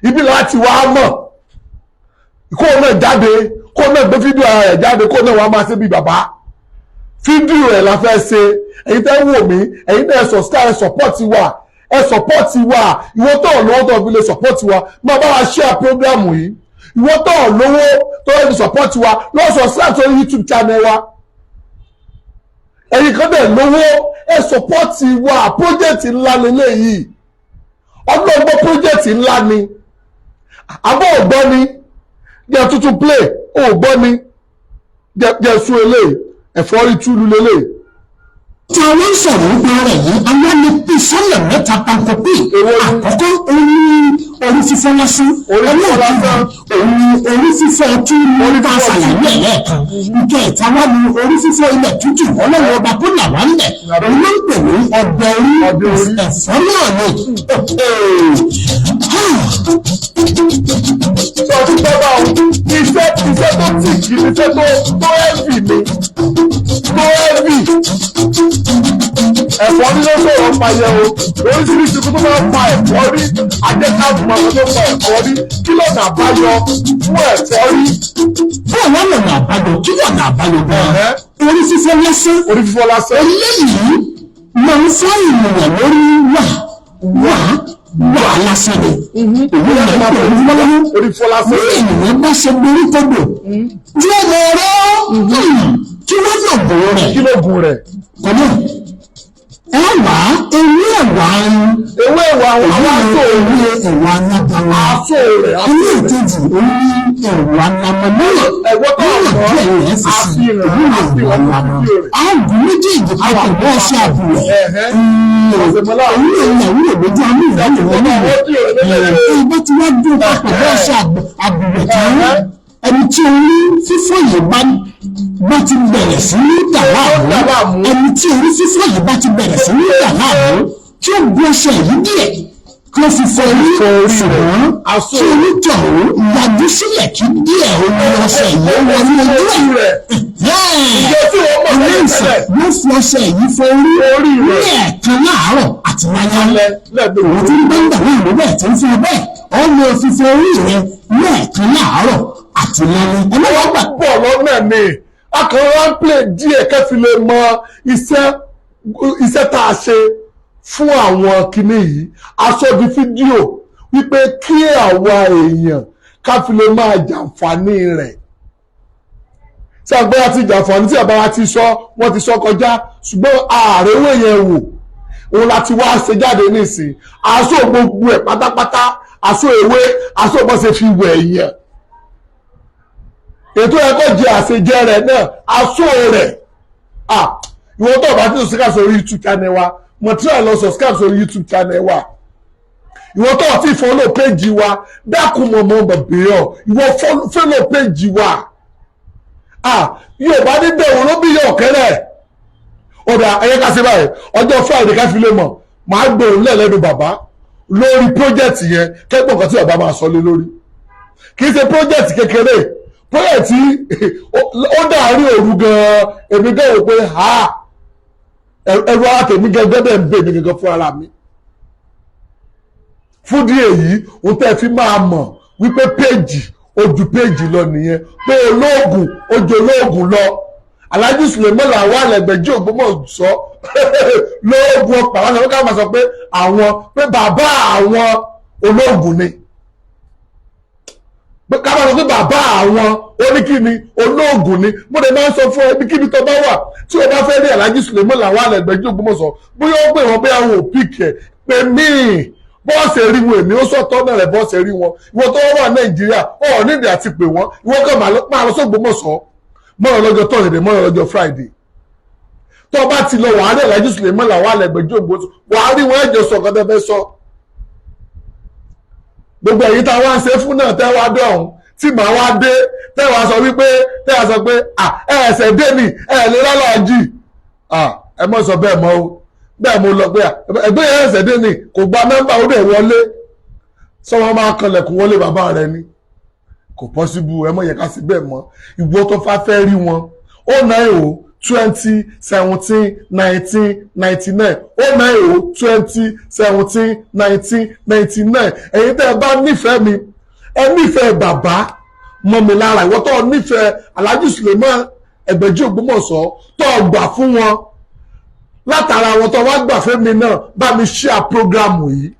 ibi láti wá mọ̀. Kó náà jáde, kó náà gbé fídíò ara rẹ̀ jáde, kó náà wá máa ṣe bí bàbá. Fídíò ẹ̀ la fẹ́ ṣe. Ẹ̀yin tẹ́ ń wò mí, ẹ̀yin náà ẹ subscribe, ẹ support wa, ẹ support wa. Ìwọ tó ọ̀ lówó tó fi lè support wa, máa bá wa share program yìí. Ìwọ tó ọ̀ lówó tó fi support wa, lọ subscribe sórí YouTube channel wa. Ẹ̀yin kan dẹ̀ lówó, ẹ support wa. Project ńlá lélẹ́yìí, ọlọ́gbọ́n, project ńlá ni. Àbọ̀ ọ̀gbọ́n ni jẹ́ tuntun play, ó gbọ́ ni jẹ́ sún eléyìí, ẹ̀fọ́rí túlù lélẹ́yìí. Tí a wọ́n ń sọ̀rọ̀ nípa rẹ̀ yìí, àwọn lè pín sọ́nà mẹ́ta panko pé. Èwo ni? Àkọ́kọ́, òun ní orí fífọ́ lásán. Orí fífọ́ lásán. Òun ní orí fífọ́ túlù Orí ká fífọ́. Ṣàlàyé ẹ̀ lẹ́ẹ̀kan. Ìkẹta wá ní orí fífọ́ ilẹ̀ tútù. Ọlọ́run ọba kó là wá ńlẹ̀. Òun ló ń pè ní ọdẹ orí. Ọdẹ orí. Ẹ̀fọ́ náà ni. Sọ fún bàbá o, iṣẹ́ tó tì kì í, iṣẹ́ tó heavy ni, tó heavy. Ẹ̀fọ́rí ló sọ̀rọ̀ pa yẹ o. Oríṣiríṣi tó máa ń fa ẹ̀fọ́rí, ajẹ́káàbù máa tó fa ẹ̀fọ́rí. Kí lọ́nà àbáyọ fún ẹ̀fọ́rí? Fún àwọn ọ̀nà àbáyọ, kí lọ́nà àbáyọ gan-an? Orí fífọ́ lásán. Orí fífọ́ lásán. Eléyìí máa ń fọ́ ènìyàn lórí wà wà wà lásán ni. Òun náà máa pè ní lọ́wọ́. Orí fífọ́ lásán. Bí ènìyàn bá ṣe borí kodò tí ó mọ ọ̀rọ̀, kí wọ́n lò bò rẹ̀. Kí ló gùn rẹ̀? Kọ́mọ́ ẹwà, ewé ẹ̀wà. Ewé ẹ̀wà, àwọn aṣọ. Ewé ẹ̀wà alábàwà. Aṣọ rẹ̀, aṣọ Ewé rẹ̀. ìkejì, òun ní ẹ̀wà lamọ̀mọ́lẹ̀. Ẹ̀wọ́ tó níwọ̀n ọ̀sán, díẹ̀ rẹ̀ fi sí àfihàn, òun ní ẹ̀wà àfihàn lamọ̀ fídíò rẹ̀. Àgùn méjèèjì papọ̀ mọ́ ọṣẹ àbúrò. Ẹ̀hẹ́. Ọ̀sẹ̀mọ́lá. Òun lè yàn wúlò lójú àmì ìdáhùn wọn Fídíò rẹ̀ lélẹ̀. ẹ̀ bá ti wá dùn papọ̀ mọ́ ọṣẹ àbúrò tán, ẹni tí orí fífọ́ yìí bá ti bẹ̀rẹ̀ sí ní dà láàmú, ẹni tí orí fífọ́ yìí bá ti bẹ̀rẹ̀ sí ní dà láàmú, kí ó bu ọṣẹ yìí díẹ̀ kí ó fi fọ orí, ṣùgbọ́n kí onítọ̀hún yàgò sílẹ̀ kí díẹ̀ omi ọṣẹ yìí wọnú ojú ẹ̀. Ǹjẹ́ tí wọ́n mọ̀ Ilé tẹ́lẹ̀ ìsàn tẹ́lẹ̀? yóò fi ọṣẹ yìí fọ orí Orí rẹ̀. ní ẹ̀ẹ̀kan láàárọ̀ àti lálẹ́. Lálẹ́ lẹ́ẹ̀mejì. Òun tí ń bá ń gbà náà ló bẹ́ẹ̀ tó ń fún ọ bẹ́ẹ̀, ọ lọ fi fọ orí rẹ lẹ́ẹ̀kan láàárọ̀ àti lálẹ́. Ẹ má wàá gbà. Bọ̀ lọ́nà ni a kàn wá ń play díẹ̀ kẹ́fì lè mọ iṣẹ́ tá a ṣe fún àwọn kinní yìí. Aṣọ di fídíò wípé kí àwa èèyàn ká fi lè máa jàǹfààní rẹ̀. Tí agbára ti jàǹfààní tí àbá wa ti sọ, wọ́n ti sọ kọjá, ṣùgbọ́n ààrẹ wò yẹn wò, òun láti wá ṣe jáde nísìn. Aṣọ gbogbo ẹ̀ pátápátá, aṣọ ewé, aṣọ bó ṣe fi wẹ̀ yẹn, ètò ẹ̀kọ́ jẹ àṣejẹ rẹ̀ náà, aṣọ rẹ̀. Ah, ìwọ tó bá ti subscribe sórí YouTube channel wa, mo tí ò lọ subscribe sórí YouTube channel wa. Ìwọ tó ti follow page wa, dákun, mọ̀mọ́ bàbíyọ̀, ìwọ follow page wa. Ah, yóò bá ní bẹ̀rù ló bí yọ̀ kẹ́rẹ́. Ọ̀dà ẹ̀yẹ ká ṣe báyìí, ọjọ́ Friday ká fi lè mọ̀, màá gbòòrò lẹ́lẹ́nu bàbá lórí project yẹn, kẹ́gbọ̀n kan tí bàbá máa sọ lé lórí. Kì í ṣe project kékeré, project tí ó dàárín òru gan-an. Èmi gan wò pé ha, ẹrù ara tèmi gẹ́gẹ́ bẹ́ẹ̀ ń bè mí gẹ́gẹ́ fún ara mi. Fún díẹ̀ èyí, òun tẹ́ fi máa mọ̀ wípé péjì ojú péjì lọ nìyẹn, pé olóògùn ojú olóògùn lọ. Alhaji Suleiman Lawal Ẹgbẹ̀jì Ògbómọ̀ṣọ́ lóògùn ọ̀pá wọn sọ pé ká máa sọ pé àwọn pé bàbá àwọn olóògùn ni, pé ká máa sọ pé bàbá àwọn oníkíni olóògùn ni. Mo lè máa ń sọ fún ẹ, ibikíbi tó bá wà tí o bá fẹ́ rí Alhaji Suleiman Lawal Ẹgbẹ̀jì Ògbómọ̀ṣọ́, bóyá ó pè wọ́n, bóyá wọn ò pick ẹ̀, pé míì bọ́ọ̀sì rí wọn, èmi ó sọ̀tọ́ náà rẹ̀. Bọ́ọ̀sì rí wọn, ìwọ tó wà Nàìjíríà, ọ̀ nídìí àti pè wọ́n. Ìwọ kàn máa lọ sógbómọ̀ṣọ́ mọ́rọ̀ lọ́jọ́ Thursday, mọ́rọ̀ lọ́jọ́ Friday. Tó bá ti lọ, wàá rí Alhaji Suleiman Lawal Ẹgbẹ̀jì Ògbómọ̀ṣọ́, wàá rí wọn, ẹ̀jọ̀ sọ nǹkan tẹ́ fẹ́ sọ. Gbogbo èyí tá a wá ń ṣe fún náà, tẹ́ wá dọ̀hún tí màá wá dé, tẹ́ wá sọ wípé, tẹ́ wá sọ pé ẹ ẹsẹ̀ dé ni ẹ lè lálàájì, ẹ mọ̀ sọ bẹ́ẹ̀ mọ́ o. Bẹ́ẹ̀ mo lọ pé ẹgbẹ́ yẹn ẹsẹ̀ dé ni kò gba nọ́mbà, ó dẹ̀ wọlé sọ, wọn máa kanlẹ̀kùn wọlé bàbá rẹ ni. Kò possible, ẹ mọ̀ yẹ ká sí bẹ́ẹ̀ mọ́. Ìwọ tó fà fẹ́ rí wọn, 090 20 17 19 99, 090 20 17 19 99. Ẹ̀yin tẹ́ ẹ bá nífẹ̀ẹ́ mi, ẹ nífẹ̀ẹ́ bàbá mọ́ mi lára, ìwọ tó nífẹ̀ẹ́ Alhaji Suleiman Ẹgbẹ̀jì Ògbómọ̀ṣọ́, tó gbà fún wọn látara wọn, tó wá gbà fún mi náà, bá mi share program yìí,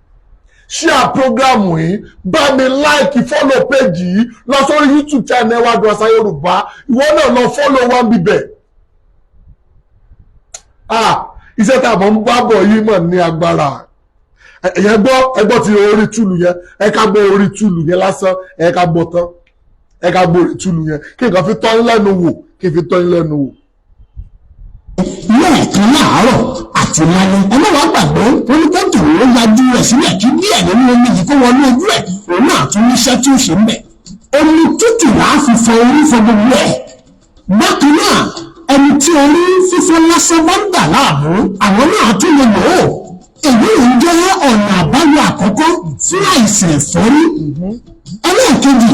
share program yìí, bá mi like, follow page yìí, lọ sórí YouTube channel wa, Dùn Àṣà Yorùbá. Ìwọ náà lọ follow wa bíbẹ̀. Ah, iṣẹ́ tá a mọ̀ ń bá bọ̀ yìí mọ̀ ní agbára. Ẹ̀yẹ gbọ́, ẹgbọ́ ti orí túlù yẹn. Ẹ ká gbọ́ orí túlù yẹn lásán, ẹ ká gbọ́ tán, ẹ ká gbọ́ orí túlù yẹn, kí nǹkan fi tọ́ yín lẹ́nu wò, kí n fi tọ́ yín lẹ́nu wò. Lẹ́ẹ̀kan láàárọ̀ àti lálẹ́. Ẹ má wàá gbàgbé, oníkẹ́ntì ló yájú rẹ̀ sílẹ̀ kí díẹ̀ nínú omi yìí kó wọnú ojú ẹ̀. Òun náà tún níṣẹ́ tí ó ṣe ń bẹ̀. Omi tútù làá fi fọ orí, fọ gbogbo ẹ̀. Bákan náà, ẹni tí orí fífọ́ lásán bá ń dà láàmú, àwọn náà tún lè lò ó. Èyí ń jẹ́ ọ̀nà àbáyọ àkọ́kọ́ fún àìsàn ẹ̀fọ́rí. Ẹlẹ́ẹ̀kejì,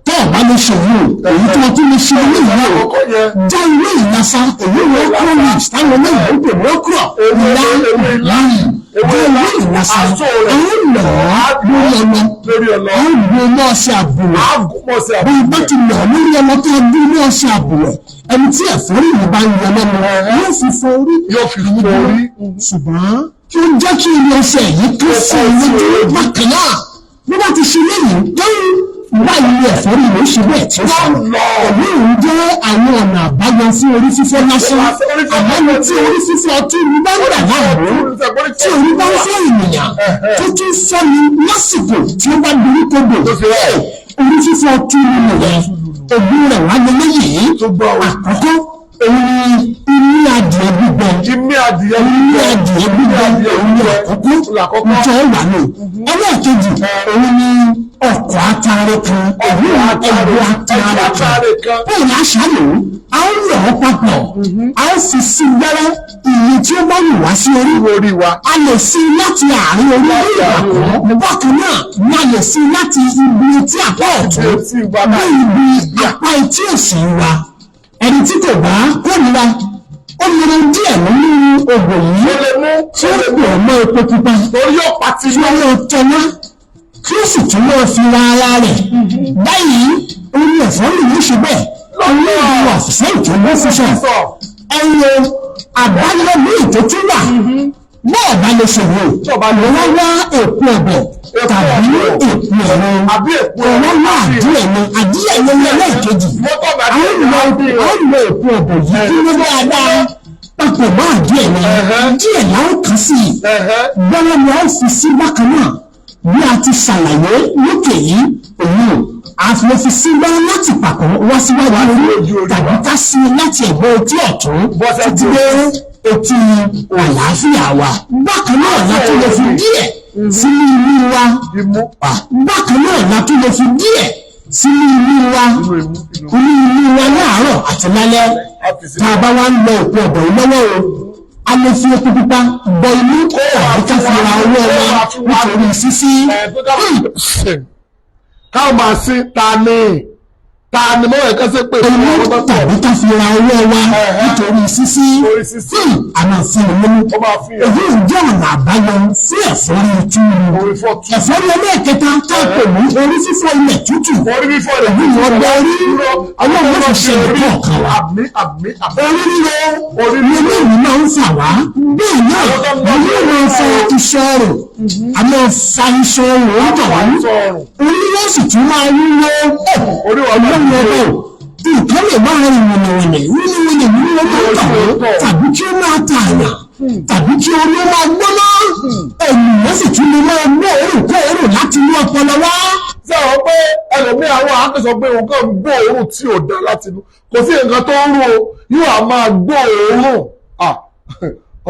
tó o bá lè ṣe yìí o, èyí tó o tún lè ṣe ilé ìyá o, Àkọ́kọ́ yẹn. Já ilé ìlàsà, èyí wọ́n okra leaves táwọn olóyìnbó ń pè ní okra. Ewé ìlà ewé ilá. Yìí Ewé já ilá. ilé ìlàsà. Àsó rẹ̀. Ẹ lọ̀ ọ́ lórí ọlọ. Lórí ọlọ. Ẹ gbé ní ọṣẹ àbùrọ̀. Àgùnmọ̀sẹ̀. Bí bá ti lọ̀ lórí ọlọ tó dún ní ọṣẹ àbùrọ̀, ẹni tí ẹ̀fọ́rí yìí bá ń yọ lẹ́nu, yóò fi fọ orí. Yóò fi fọ orí. Ṣùgbọ́n kí ó jẹ́ kí ilé ọṣẹ yìí kó sí lójú bákan náà, bí wọ́n ti ṣe léyìí lẹ́yìn báyìí ni ẹ̀fọ́rí ló ṣe bẹ́ẹ̀ tí ó sọ̀rọ̀. Lọ. Èyí ń jẹ́ àwọn ọ̀nà àbáyọ fún orí fífọ́ lásán. Orí fífọ́. Àmọ́ ní tí orí fífọ́ tí orí bá ń dà láàmú, tí orí bá ń fọ́ ènìyàn, tó tún fọ́ ni lásìkò tí ó bá dorí kodò, Tó ṣe bẹ́ẹ̀. orí fífọ́ túlù nìyẹn. Ògùn rẹ̀ wá lélẹ́yìí. Tó gbọ́ o. Àkọ́kọ́, òun ni imí adìẹ gbígbẹ. Imí adìyẹ. Imí adìẹ gbígbẹ òun ni àkọ́kọ́. Àkọ́kọ́. Ìjọ wà ní. Ẹlẹ́ẹ̀kejì, òun ni ọkọ̀ atare kan, òun ẹ̀gbọ́ atare kan. Atare kan. Bẹ́ẹ̀ ni àṣà lò ó, a ó lọ̀ ọ́ papọ̀, a ó fi sí gbẹ́rẹ́ iye tí ó bá wù wá sí orí. Orí wa. A lè sí láti àárín orí orí ìpàkọ́. Bákan náà ni a lè sí láti ibi etí apá ọ̀tún Etí wa dé báyìí. ibi apá etí òsì wa. Ẹni tí kò bá kórìíra, ó lè mu díẹ̀ nínú oògùn yìí Ó lè mú tí ó pè ọ́ mọ́ epo pupa torí yóò pa ti tí ó máa tọ́lá, kí ó sì tún máa fi ra ara rẹ̀ báyìí. Ó ní ẹ̀fọ́rí yìí ṣe bẹ́ẹ̀ olóògùn àfẹ́sẹ́ ìtọ́jú fúnṣọ sọ. Ẹ̀yọ àbáyọ míì tó tún wà náà bá lè ṣòwò, wọ́n wá èpo ọ̀bọ̀ tàbí èpo ẹ̀rọ Àbí èpo ọ̀rọ̀ wá àdíẹ̀ ni, àdíẹ̀ ni ní ẹlẹ́ẹ̀kejì. Mọ́tò bá Àwọn lọ èpo ọ̀bọ̀ yìí dúró dáadáa papọ̀ mọ́ àdíẹ̀ ni. Díẹ̀ láwọn kàn sí i gbọ́dọ̀ ni a ó fi sí bákan náà bí a ti ṣàlàyé lókè yìí. Òun a fi sí gbọ́dọ̀ láti pàkó wá síwájú orí orí tàbí ká sí láti ẹ̀gbẹ́ etí ọ̀tún Bọ́ sẹ́gbẹ́ títí dé etí àlàáfíà wa. Bákan náà la tún lè fi díẹ̀ sínú imú wa. Imú. Bákan náà la tún lè fi díẹ̀ sínú imú wa, Inú imú, inú inú imú wa láàárọ̀ àti lálẹ́. A fi sí Tá a bá wá ń lọ òkú ọ̀bọ̀ yìí lọ́wọ́ o, a lè fi epo pupa bọ imú tàbí ká fi ra ọwọ́ wa nítorí sísí. Káwọn máa sí ta ni, ta ni mọ́ ẹ̀ka ṣe pé Imú tàbí ká fi ra ọwọ́ wa nítorí sísí. Torí sísí. A máa fún un lóyún. Ó máa fi hàn. Èyí ń jẹ́ ọ̀nà àbáyọ sí ẹ̀fọ́rí túùrù. Orí fọ́ tú. Ẹ̀fọ́rí ẹlẹ́ẹ̀kẹta tá a pè ní orí fífọ́ ilẹ̀ tútù. Orí fífọ́ rẹ̀. Èyí ni ọgbẹ́ orí. Ọlọ́run ló fi ṣe ẹ̀kọ́ ọ̀kan wa. Àmín, àmín, àmín. Orí ríro Orí ni ríro. eléyìí máa ń fà wá. Bẹ́ẹ̀ náà ni yóò máa fa iṣan ọrùn, a máa fa iṣan ọrùn ó tọ̀ wá. Iṣan ọrùn. Orí yóò sì tún máa wúwo. Orí wa máa Ọlọ́run wúwo. ọba ò, nǹkan lè máa rìn wìnìwìnì wìnìwìnì nínú orí ọ̀tọ̀, tàbí kí ó máa tààyàn, tàbí kí orí ó máa gbóná. Ènìyàn sì tún lè máa gbọ́ òórùn kó òórùn láti inú ọpọlọ wá. Ṣé àwọn pé ẹlòmíì àwọn àkẹsọ pé òun kàn ń gbọ́ òórùn tí ò dá láti inú, kò sí nǹkan tó ń rún o, yóò á máa gbọ́ òórùn. Ah,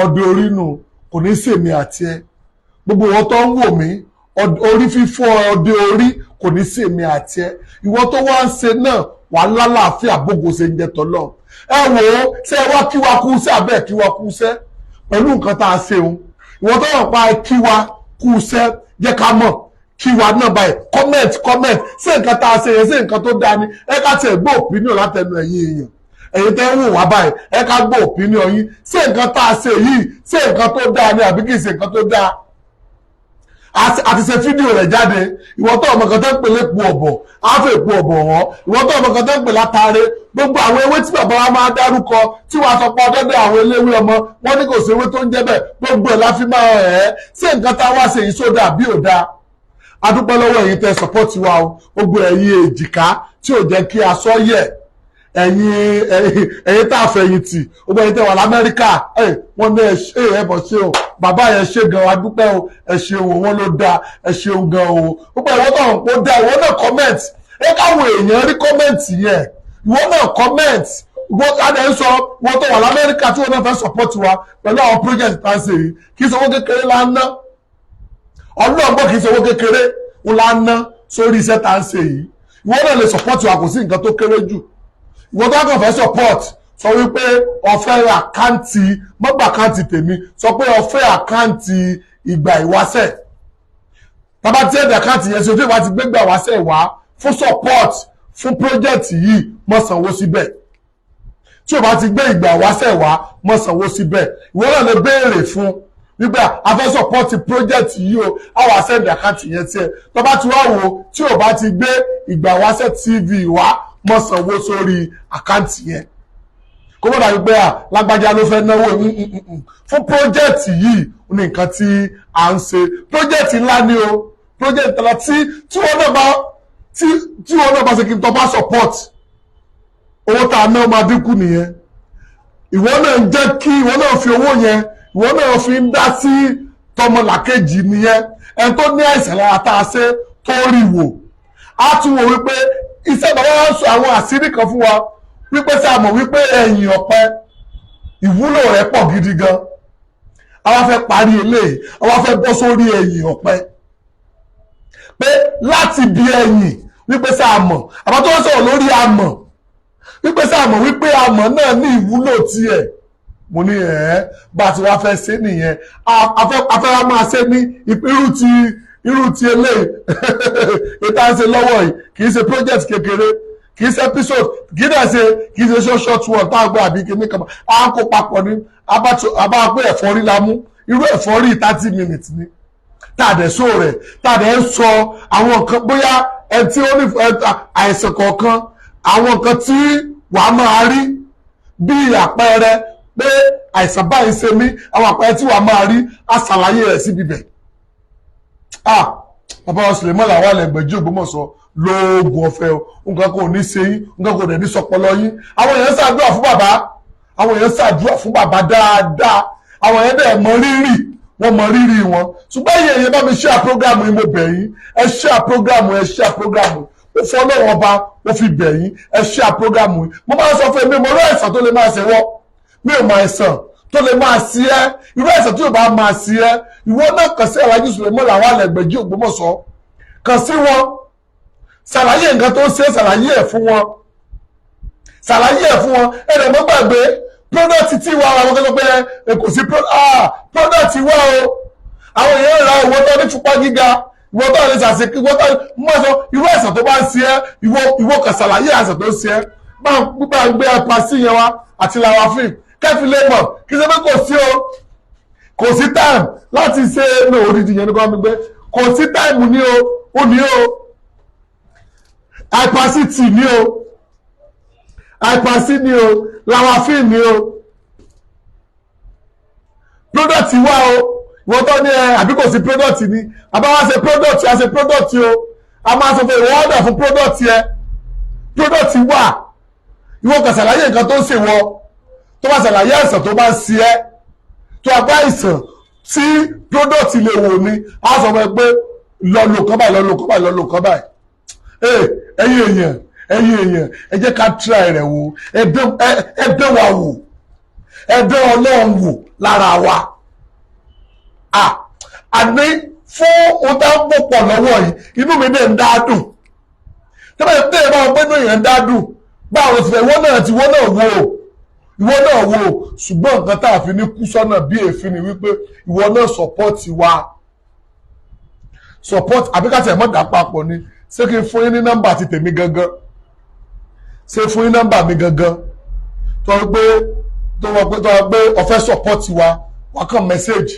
ọdẹ orí nù, kò ní sèmi àti ẹ. Gbogbo ìwọ tó ń wò mí, orí fífọ́, ọdẹ orí, kò ní sèmi àti ẹ. Ìwọ tó wá ń ṣe náà, wà á lálàáfíà bógo ṣe ń jẹ tọ́lọ́. Ẹ wò ó, ṣé ẹ wá kí wa kú iṣẹ́ àbẹ́ kí wa kú iṣẹ́ pẹ̀lú nǹkan tá a ṣe òun? Ìwọ tó wà pa kí wa kú iṣẹ́, jẹ́ ká mọ̀ kí wa náà báyìí. Comment, comment. Ṣé nǹkan tá a ṣe yẹn, ṣé nǹkan tó dáa ni? Ẹ ká tiẹ̀ gbọ́ opinion látẹnu ẹ̀yin èèyàn, ẹ̀yin tẹ́ ń wò wá báyìí. Ẹ ká gbọ́ opinion yín. Ṣé nǹkan tá a ṣe yìí, ṣé nǹkan tó dáa ni àbí kì í ṣe nǹkan tó dáa? A ti ṣe fídíò rẹ̀ jáde. Ìwọ tó ọmọ kan tó ń pè lépo ọ̀bọ̀, á fẹ́ èpo ọ̀bọ̀ wọ́n. Ìwọ tó ọmọ kan tó ń pè látàrí gbogbo àwọn ewé tí bàbá wa máa dárúkọ, tí wàá sọ pé ọdọdẹ àwọn eléwé ọmọ wọn ní kò sí ewé tó ń jẹ́ bẹ́ẹ̀, gbogbo ẹ̀ la fi máa ẹ̀ ẹ́. Ṣé nǹkan tá a wá ṣe yìí sódà bí ò dáa? A dúpẹ́ lọ́wọ́ ẹ̀yin tẹ́ support wa o, gbogbo ẹ̀yin èjìká tí ò jẹ́ kí aṣọ yẹ̀, ẹ̀yin tá a fẹ̀yìntì, gbogbo ẹ̀yin tẹ́ wà l'Amẹ́ríkà. Ẹ̀ wọ́n ní ẹ ṣe, ẹ bọ̀ ṣe o, bàbá yẹn ṣe gan, a dúpẹ́ o, ẹ ṣeun o, wọ́n ló dáa, ẹ ṣeun gan o. Gbogbo ìwọ náà ó dáa, ìwọ náà comment. Ẹ káwọn èèyàn rí comment yẹn. Ìwọ náà comment. Ìwọ adé ń sọ, ìwọ tó wà l'Amẹ́ríkà tí wọ́n náà fẹ́ support wa pẹ̀lú àwọn project tá a ṣe yìí, kì í ṣe owó kékeré la ń ná. Ọlọ́ọ̀gbọ́n, kì í ṣe owó kékeré ń la ná sórí iṣẹ́ tá a ń ṣe yìí. Ìwọ náà lè support wa, kò sí nǹkan tó kéré jù. Ìwọ tó kàn fẹ́ support, sọ wípé o fẹ́ account, mọ́gbà account tèmi, sọ pé o fẹ́ account Ìgbà Ìwáṣẹ̀. Tábà tí ẹ̀dà account yẹn ṣe ojú ìwà ti gbégbà wáṣẹ̀ wá fún support fún project yìí, mọ́ sanwó síbẹ̀. Tí o bá ti gbé Ìgbà Ìwáṣẹ̀ wá, mọ́ sanwó síbẹ̀. Ìwọ náà lè béèrè fún wípé a fẹ́ support project yìí o, a wà send account yẹn tiẹ̀. Tó bá ti wá wò, tí o bá ti gbé Ìgbà Ìwáṣẹ̀ TV wá, mọ́ sanwó sórí account yẹn. Kó mọ̀ dàbí pé à lágbájá ló fẹ́ náwó fún project yìí. Ní nǹkan tí à ń ṣe, project ńlá ni o, project ńlá tí wọ́n náà bá ṣe kí n tọ́ bá support, owó tá a ná máa dínkù nìyẹn. Ìwọ náà ń jẹ́ kí ìwọ náà fi owó yẹn, ìwọ náà fi ń dá sí tọmọlàkejì nìyẹn. Ẹni tó ní àìsàn lára tá a ṣe tó rí wò, á tún wò wípé iṣẹ́ bàbá wa ń sọ àwọn àṣírí kan fún wa wípé sáà mọ̀ wípé ẹ̀yìn ọ̀pẹ, ìwúlò rẹ̀ pọ̀ gidi gan. Àwa fẹ́ parí eléyìí, àwa fẹ́ bọ́ sórí ẹ̀yìn ọ̀pẹ, pé láti bí ẹ̀yìn wípé sáà mọ̀ àbá tó ń sọ̀rọ̀ lórí amọ̀, wípé sáà mọ̀ wípé amọ̀ náà ní ìwúlò tiẹ̀. Mo ní ẹ̀ bá a ti wá fẹ́ ṣe nìyẹn, a fẹ́ wá máa ṣe ní irú ti eléyìí. Ètò à ń ṣe lọ́wọ́ yìí kì í ṣe project kékeré. Kì í ṣe episode, kì í dẹ̀ ṣe, kì í ṣe short short one tá a gbé àbí kíní kan. À ń kó papọ̀ ní abá pé ẹ̀fọ́rí la mú, irú ẹ̀fọ́rí 30 minutes ni, tá a dẹ̀ sọ rẹ̀, tá a dẹ̀ ń sọ àwọn nǹkan, bóyá ẹ tí ó ní àìsàn kọ̀ọ̀kan, àwọn nǹkan tí wàá máa rí bí àpẹẹrẹ pé àìsàn báyìí ṣe mí, àwọn àpẹẹrẹ tí wàá máa rí, á ṣàlàyé rẹ̀ síbi bẹ̀. Ah, bàbá wa Suleiman Lawal Ẹgbẹ̀jì Ògbómọ̀ṣọ́, lóògùn ọ̀fẹ́ o. Nǹkan kò ní ṣe yín, nǹkan kò dẹ̀ ní sọpọlọ yín. Àwọn èèyàn ṣàdúrà fún bàbá, àwọn èèyàn ṣàdúrà fún bàbá dáadáa. Àwọn èèyàn dẹ̀ mọ rírì wọ́n, mọ rírì wọn. Ṣùgbọ́n èyí, èèyàn bá mi share program yìí, mo bẹ̀ yín, ẹ share program, ẹ share program. Ó fọ́ lọ́wọ́ ọba, ó fi bẹ̀ yín, ẹ share program yìí. Mo máa ń sọ fún mi, mo rí àìsàn tó lè máa ṣe wọ́ mi ò mọ àìsàn tó lè máa sí ẹ. Irú àìsàn tí yóò bá máa sí ẹ, ìwọ náà kàn sí Alhaji Suleiman Lawal Ẹgbẹ̀jì Ògbómọ̀ṣọ́. Kàn sí wọn, ṣàlàyé nǹkan tó ń ṣe, ṣàlàyé ẹ̀ fún wọn, ṣàlàyé ẹ̀ fún wọn. Ẹ̀rẹ̀ mọ́ gbàgbé product tí wà. Àwọn kan sọ pé ẹ kò sí product wà o. Àwọn èèyàn ra. Ìwọ tó ní fúnpá gíga, ìwọ tó lè ṣàṣe, ìwọ tó mọ̀ sọ irú àìsàn tó bá ń ṣe ẹ́, ìwọ kàn ṣàlàyé àìsàn tó ń ṣe ẹ́. Bá ń gbé apá sí yẹn wá àti làwàfín kẹfì lè mọ̀ kí ṣe pé kò sí o, kò sí time láti ṣe ní òdìdí yẹn ní kò mi gbé. Kò sí time ní o, ó ní o, hypercity ní o, hyperc ní o, làwàfín ní o. Product wà o. Ìwọ tó ní ẹ àbí kò sí product ni, àbá wá ṣe product, a ṣe product o. A máa sọ fún ìwọ, order fún product yẹ. Product wà. Ìwọ kàn ṣàlàyé nǹkan tó ń ṣe wọ. Tó bá ṣàlàyé àìsàn tó bá ń ṣe ẹ́, tó a bá àìsàn tí product lè wò ní, a sọ fún ẹ pé lọ lò kán báyìí, lọ lò kán báyìí, lọ lò kán báyìí. Ee, ẹ̀yin èèyàn, ẹ̀yin èèyàn, ẹ jẹ́ ká try rẹ̀ wò. Ẹ dán wa wò, ẹ dán Ọlọ́run wò lára wa. Àní fún ohun tá ń bò pọ̀ lọ́wọ́ yìí, inú mi dẹ̀ ń dá dùn. Tẹ́lẹ̀ tẹ́lẹ̀ bá wọn pé inú èèyàn ń dá dùn, báwo ló ti fẹ́? Ìwọ náà ti, ìwọ náà wò ó, ìwọ náà wò ó. Ṣùgbọ́n nǹkan tá a fi ní kú sọ́nà bí èéfín ni wípé ìwọ náà support wa, support. Àbí ká tiẹ̀ mọ́ dà papọ̀ ni? Ṣé kí n fún yín ní nọ́mbà ti tèmi gangan? Ṣé fún yín nọ́mbà mi gangan? Tó wọ́n pé o fẹ́ support wa, wà kàn message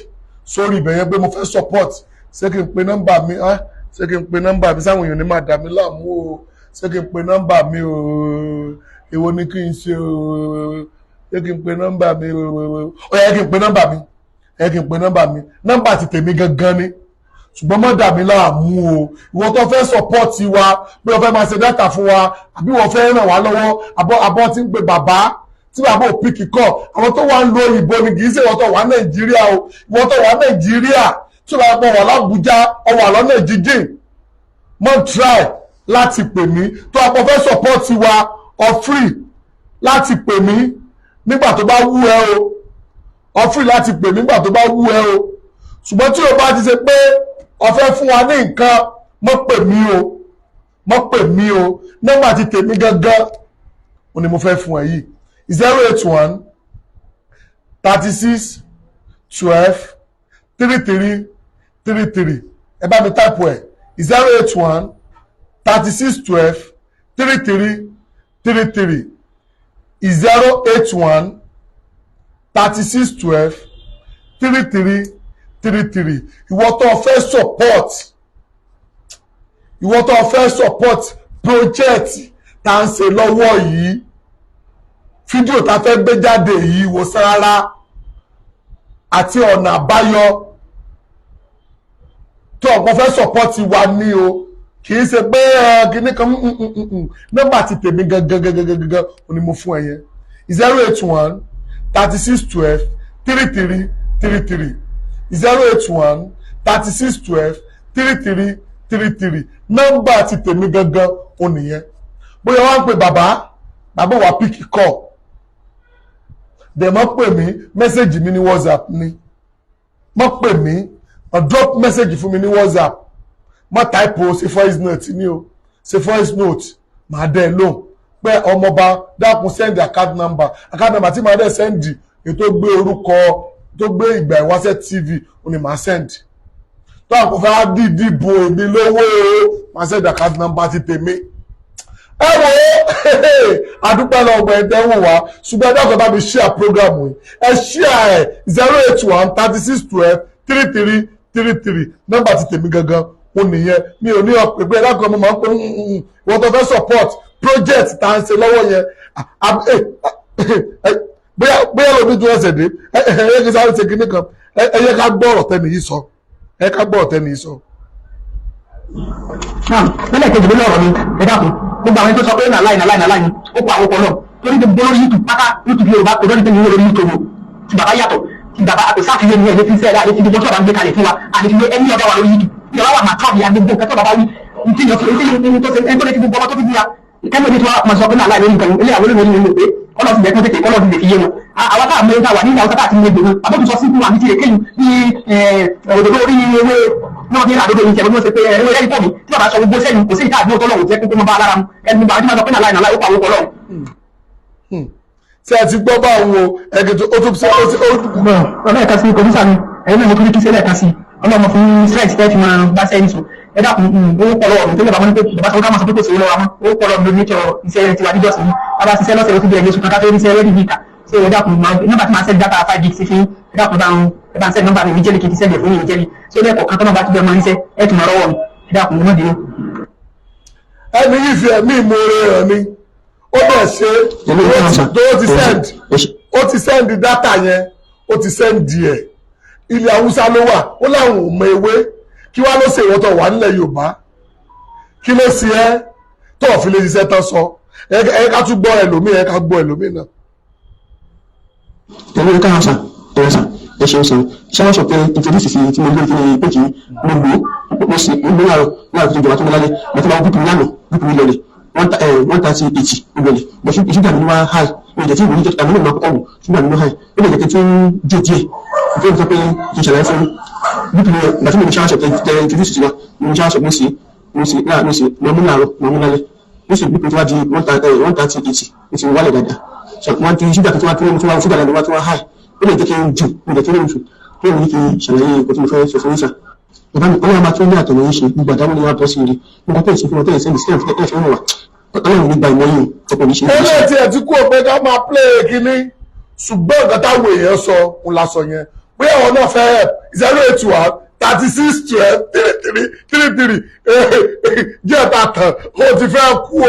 sórí ibẹ̀ yẹn pé mo fẹ́ support. Ṣé kí n pe nọ́mbà mi? Ṣé kí n pe nọ́mbà mi? Sáwọn èèyàn ní máa dà mí láàmú o. Ṣé kí n pe nọ́mbà mi o? Èwo ni kí n ṣe o? Ṣé kí n pe nọ́mbà mi o? Ó yẹ kí n pe nọ́mbà mi, ẹ kí n pe nọ́mbà mi. Nọ́mbà ti tèmi gangan ni, ṣùgbọ́n má dà mí láàmú o. Ìwọ tó fẹ́ support wa, pé o fẹ́ máa ṣe data fún wa, àbí wọ́n fẹ́ ràn wá lọ́wọ́, àbọ̀ tí ń pe bàbá tí bàbá ò pick call. Àwọn tó wà ń lo òyìnbó ni, kì í ṣe ìwọ tó wà Nàìjíríà o. Ìwọ tó wà Nàìjíríà, tí o bá pọ̀ wà l'Ábùjá, ọ wà lọ́nà jíjìn, mọ́ try láti pè mí. Tó a pọ̀ fẹ́ support wa, ọ free láti pè mí nígbà tó bá wú ẹ o. Ọ free láti pè mí nígbà tó bá wú ẹ o. Ṣùgbọ́n tí o bá ti ṣe pé o fẹ́ fún wa ní nǹkan, mọ́ pè mí o, mọ́ pè mí o. Nọ́mbà ti tèmi gangan o ni mo fẹ́ fún ẹ yìí: 08136123333. Ẹ bá mi type ẹ: 08136123333, 08136123333. Ìwọ tó fẹ́ support, ìwọ tó fẹ́ support project tá à ń ṣe lọ́wọ́ yìí, fídíò tá a fẹ́ gbé jáde yìí, ìwòsàn ara àti ọ̀nà àbáyọ, tó ọ̀pọ̀ fẹ́ support wa ní o. Kì í ṣe pé kíní kan. Nọ́mbà ti tèmi gangan gangan gangan o ni mo fún ẹ yẹn: 08136123333, 08136123333. Nọ́mbà ti tèmi gangan o nìyẹn. Bóyá wọ́n á pè bàbá, bàbá wa pick call dẹ̀, mọ́ pè mí. Message mi ní WhatsApp ni. Mọ́ pè mí, or drop message fún mi ní WhatsApp. Mọ́ type o, ṣe voice note ni o, ṣe voice note, màá dẹ́ ẹ lóhùn pé ọmọọba, dákun, send account number. Account number tí màá dẹ́ send, ètò gbé orúkọ tó gbé Ìgbà Ìwáṣẹ̀ TV ó ní màá send. Tó àpò fẹ́ dìídì bo èmi lówó o, màá send account number ti tèmi. Ẹ wò ó, àdúpẹ́ lọ́gbọ̀n ẹ̀ tẹ́ wò wá, ṣùgbọ́n ẹ dákun, bá mi share program yìí. Ẹ share ẹ̀, 08136123333, nọ́mbà ti tèmi gangan ó nìyẹn. Mi ò ní ọ̀pẹ̀ pé ẹ dákun, mo máa ń pè wọ́n tó fẹ́ support project tá à ń ṣe lọ́wọ́ yẹn. Bóyá lómi tún ẹsẹ̀ dé, ẹ ẹ kí sáré ṣe kinní kan. Ẹ yẹ ká gbọ́ ọ̀rọ̀ tẹ́ni yìí sọ. Ẹ ká gbọ́ ọ̀rọ̀ tẹ́ni yìí sọ. Náà lẹ́lẹ̀ kejì lórí ọ̀rọ̀ mi, ẹ dákun, gbogbo àwọn tó sọ pé nàláì nàláì nàláì ni ó pa àwọn ọpọlọ torí gbogbo lórí YouTube pátá, YouTube Yorùbá kò lórí tẹ́lẹ̀ lórí YouTube tí bàbá yàtọ̀ tí bàbá kò sáfìyé ní ẹ̀ létí sẹ́ẹ̀dá létí gbogbo tí bàbá ń gbé kalẹ̀ fún wa àti fi ẹni ọ̀dà wà lórí YouTube tí bàbá wà máa tọ́ mi àgbègbè nǹkan tó bàbá wí ntí yọ fi ntí tó ṣe ẹni tó lè fi gbogbo ọmọ tó fi búra kẹ́mi òde tí wọ́n máa sọ pé nàláì lórí nǹkan ilé àwọn olórí ní pé ọlọ́sìn jẹ́ kí wọ́n tètè ọlọ́sìn lè fi yé wọn. Àwọn táwọn mẹ́rin táwà ní ìyàwó sábà ti ní gbogbo àbójú sọ sí fún wa ní ti èkéyìn ní òdòdó orí ewé náà ní àdódó yìí tẹ̀wọ́n ṣe pé ewé rẹ́ẹ̀dì pọ̀ mi tí bàbá sọ gbogbo sẹ́yìn kò sí ìta àdúgbò tọ́lọ́wọ́ jẹ́ pé mo bá alára mu ẹni bá ọdún máa sọ pé nàláì nàláì ó pa owó kọlọ́run. Tí a ti gbọ́ báwọn o, ẹ̀gẹ̀ tó ó tún ṣe ó ti ó. Ọlọ́ọ̀ka sí kòmísà mi, ẹ̀yin náà mo tún ní kí sí ẹlẹ́ẹ̀ka sí ọlọ́mọ fún strength tẹ́ fi máa bá sẹ́yìn sùn. Ẹ dákun, owó pọ̀ lọ́wọ́ mi tó lè bá wọn ní pé bàbá sọ ká máa sọ pé kò sí owó lọ́wọ́ wọn, owó pọ̀ lọ́wọ́ mi lórí nature iṣẹ́ tiwa níjọ́sìn ní bàbá ṣiṣẹ́ lọ́sẹ̀ ó tún bí ẹgbẹ́ oṣù kan ká tó rí iṣẹ́ rẹ́dí níta. So ẹ dákun, nọ́mbà tí máa send data 5 gig sí fún, ẹ dákun, bá ń ẹ bá ń send nọ́mbà mi ní jẹ́lì kí n ti send ẹ̀ fún mi ní jẹ́lì. So lẹ́ẹ̀kọ̀ọ̀kan tó náà bá ti bẹ́ẹ̀ máa ń ṣe ẹ̀ tún máa rọ́wọ́ mi. Ẹ dákun, ẹ má bínú. Ẹni yìí fi ẹ̀mí ìmoore rẹ̀ ni ó bẹ̀ ṣe tó ó ti send data yẹn, ó ti send ẹ̀. Ilẹ̀ Haúsá ló wà, ó láwọn ò mọ ewé. Kí wá ló ṣe ìwọ́n tó wà nílẹ̀ Yorùbá? Kí ló ṣe ẹ́ tó fi lè ṣiṣẹ́ tán sọ? Ẹ ká tún gbọ́ ẹlòmíì, ẹ ká gbọ́ ẹlòmíì náà. Tẹ̀lé káyọ̀ sà, ẹ̀rọ sà, ẹ ṣeun sàn. Ṣé wọ́n sọ pé introduce sí tí mo lórí kí ni pé kì í mo lò ó, mo sì mo lò láàárọ̀ láàárọ̀ tó jọba tó mo lálẹ́ mo ti máa búkú mi lánàá, búkú mi lọlẹ̀ 138 ó lọlẹ̀, bọ̀ ṣúgà mi ló wá high. Mi ò jẹ́ tí ìwé níjọ́ àmì náà máa kọ́kọ́ wò, ṣúgà mi ló high, ó lè jẹ́ kí tún jò díẹ̀. Ìfẹ́ mi sọ pé kí n ṣàlàyé fún búkú mi ìgbà tí mo ní ṣáà sọ tẹ introduce sí wa, mo ní ṣáà sọ, mo sì láàárọ̀, mo sì mo mú láàárọ̀, mo mú lálẹ́, mo sì búkú tó wá di 138, ó ti wálẹ̀ dáadáa. So wọ́n ti ṣúgà tó wá tó wá ṣúgà lẹ́nu wá tó wá high, ó lè jẹ́ kí n jù, ó lè jẹ́ kí n jù tó ní kí n ṣàlàyé nǹkan tí mo fẹ́ sọ fún yín sà. Bàbá mi, Ọlọ́run máa tún ní àtọ̀nà yín ṣe gbogbo àdámọ́ ni wọ́n á bọ́ sí ire. Gbogbo tẹ̀sí fún wọn tẹ̀sí sẹ́ndì sílẹ̀ ẹ̀ fẹ́ wà, Ọlọ́run ní gba ìmọ̀ yìí ọ̀pọ̀ ní ṣe. Ó lè tiẹ̀ tí kú òpin ká máa play kínní, ṣùgbọ́n nǹkan táwọn èèyàn sọ ń la sọ yẹn. Bóyá àwọn náà fẹ́ help, 08136123333. Jẹ́ ta tàn, ó ti fẹ́ kú o,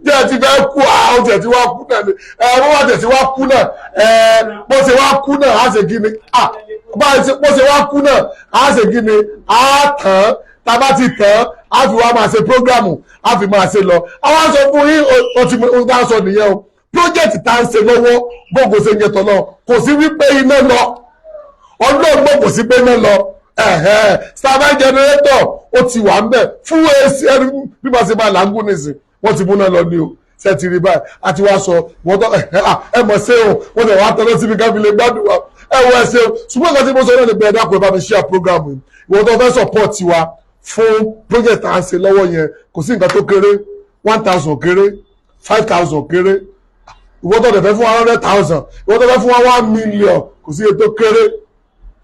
jẹ́ ti fẹ́ kú a, ó tiẹ̀ ti wá kú náà ni. Ẹ bó wá tẹ̀ sí wá kú náà, ẹ bó ṣe wá kú náà, á ṣe kí ni? Bó ṣe wá kú náà, á ṣe kí ni? Á tàn. Tá a bá ti tàn, á fi wá máa ṣe program, á fi máa ṣe lọ. Àwọn sọ fún yín, ó ti ó tá a sọ nìyẹn o. Project tá a ń ṣe lọ́wọ́, bógo ṣe ń yẹ tọ̀ lọ, kò sí wípé iná lọ, ọlọ́run gbọ́, kò sí pé iná lọ. Standby generator ó ti wà ń bẹ̀ fún AC. Ẹni bí wọ́n ṣe máa làágùn nísìn, wọ́n ti múná lọ ní o. Ṣe ti rí báyìí? Àti wá sọ wọ́n tọ́ ẹ mọ̀ ṣé o, wọ́n tẹ̀ wá tọ́lọ́ síbi ká fi lè gbádùn wa. Ẹ wọ, ẹ ṣe o. Ṣùgbọ́n nǹkan tí mo sọ náà ni pé ẹ dákun, ẹ bá mi share program yìí. Ìwọ́n tó fẹ́ support wa fún project à ń ṣe lọ́wọ́ yẹn, kò sí nǹkan tó kéré, 1,000 kéré, 5,000 kéré. Ìwọ́n tó fẹ́ fún 100,000, ìwọ́n tó fẹ́ fún wa 1 million, kò sí ètò kéré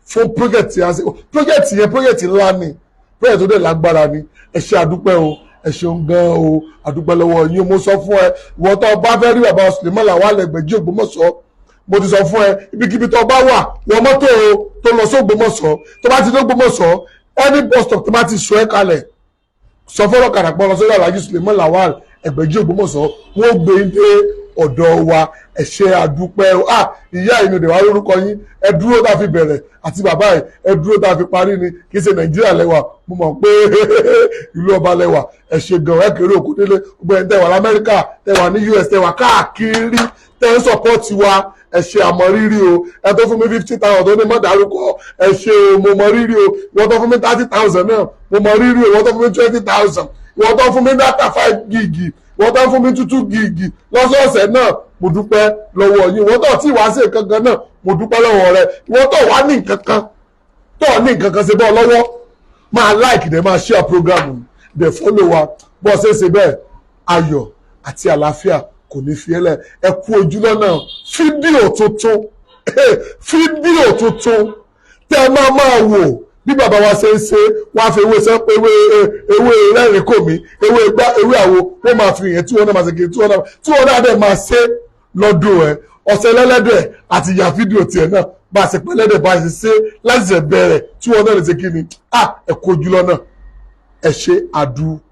fún project yẹn. Project yẹn, project ńlá ni, project tó dẹ̀ lágbára ni. Ẹ ṣe, àdúpẹ́ o, ẹ ṣeun gan o, àdúpẹ́ lọ́wọ́ yín. Mo sọ fún ẹ, ìwọ́n tó bá fẹ́ rí bàbá Suleiman Lawal Ẹgbẹ̀jí Ògbómọ̀ṣọ́, mo ti sọ fún ẹ, ibikíbi tó bá wà, wọ mọ́tò tó lọ sí Ògbómọ̀ṣọ́. Tó bá ti dé Ògbómọ̀ṣọ́, any bus stop tó bá ti sọ ẹ́ kalẹ̀, sọ fọ́rọ̀ kàràpọ̀ lọ sórí Alhaji Suleiman Lawal Ẹgbẹ̀jí Ògbómọ̀ṣọ́, wọ́n gbé dé ọ̀dọ̀ wa. Ẹ ṣé, àdúpẹ́. Ah, ìyá yìí ni òde wa lórúkọ yín. Ẹ dúró tá a fi bẹ̀rẹ̀, àti bàbá yìí, ẹ dúró tá a fi parí ni. Kì í ṣe Nàìjíríà lẹ́wà, mo mọ̀ pé ìlú ọba lẹ́wà. Ẹ ṣé gan. Ẹ kéré òkú délé. Gbogbo ẹ̀ ń tẹ̀wà lamẹ́ríkà, tẹ̀wà ní US, tẹ̀wà káàkiri, tẹ̀ ń support wa, ẹ ṣe, àmọ́ rírì o. Ẹ tó fún mi 50,000 tó ní mọ́ dárúkọ, ẹ ṣe o, mo mọ rírì o. Ìwọ́n tó fún mi 30,000 náà, mo mọ rírì o. Ìwọ́n tó fún mi 20,000, ìwọ́n tó fún mi data 5 gig, ìwọ́n tó fún mi 2 gig lọ́sọ̀ọ̀sẹ̀ náà, mo dúpẹ́ lọ́wọ́ yín. Ìwọ́n tó tí wàá ṣe nǹkan kan náà, mo dúpẹ́ lọ́wọ́ rẹ. Ìwọ́n tó wàá ní nǹkan kan, tó ní nǹkan kan ṣe bọ́ lọ́wọ́, máa like dẹ̀, máa share program dẹ̀, follow wa. Bọ́ ṣe ṣe bẹ́ẹ̀, ayọ̀ àti àlàáfíà kò ní fi ẹ́lẹ̀. Ẹ kú ojúlọ́nà. Fídíò tuntun, fídíò tuntun tẹ́ ẹ máa máa wò. Bí bàbá wa ṣe ń ṣe, wọ́n á fi ewé sẹ́, ewé ewé rẹ́rìn kò mí, ewé gbá, ewé àwo, wọ́n máa fi yẹn tí wọ́n náà máa ṣe kiri, tí wọ́n náà dẹ̀ máa ṣe lọ́dún ẹ̀. Ọ̀sẹ̀ lẹ́lẹ́dẹ̀ àti ìyá fídíò tiẹ̀ náà, bá a ṣe pẹ́ lẹ́dẹ̀, bá a ṣe ṣe láti ṣe bẹ̀rẹ̀, tí wọ́n náà lè ṣe kí ni ẹ̀ kojú lọ́nà. Ẹ ṣe àdú.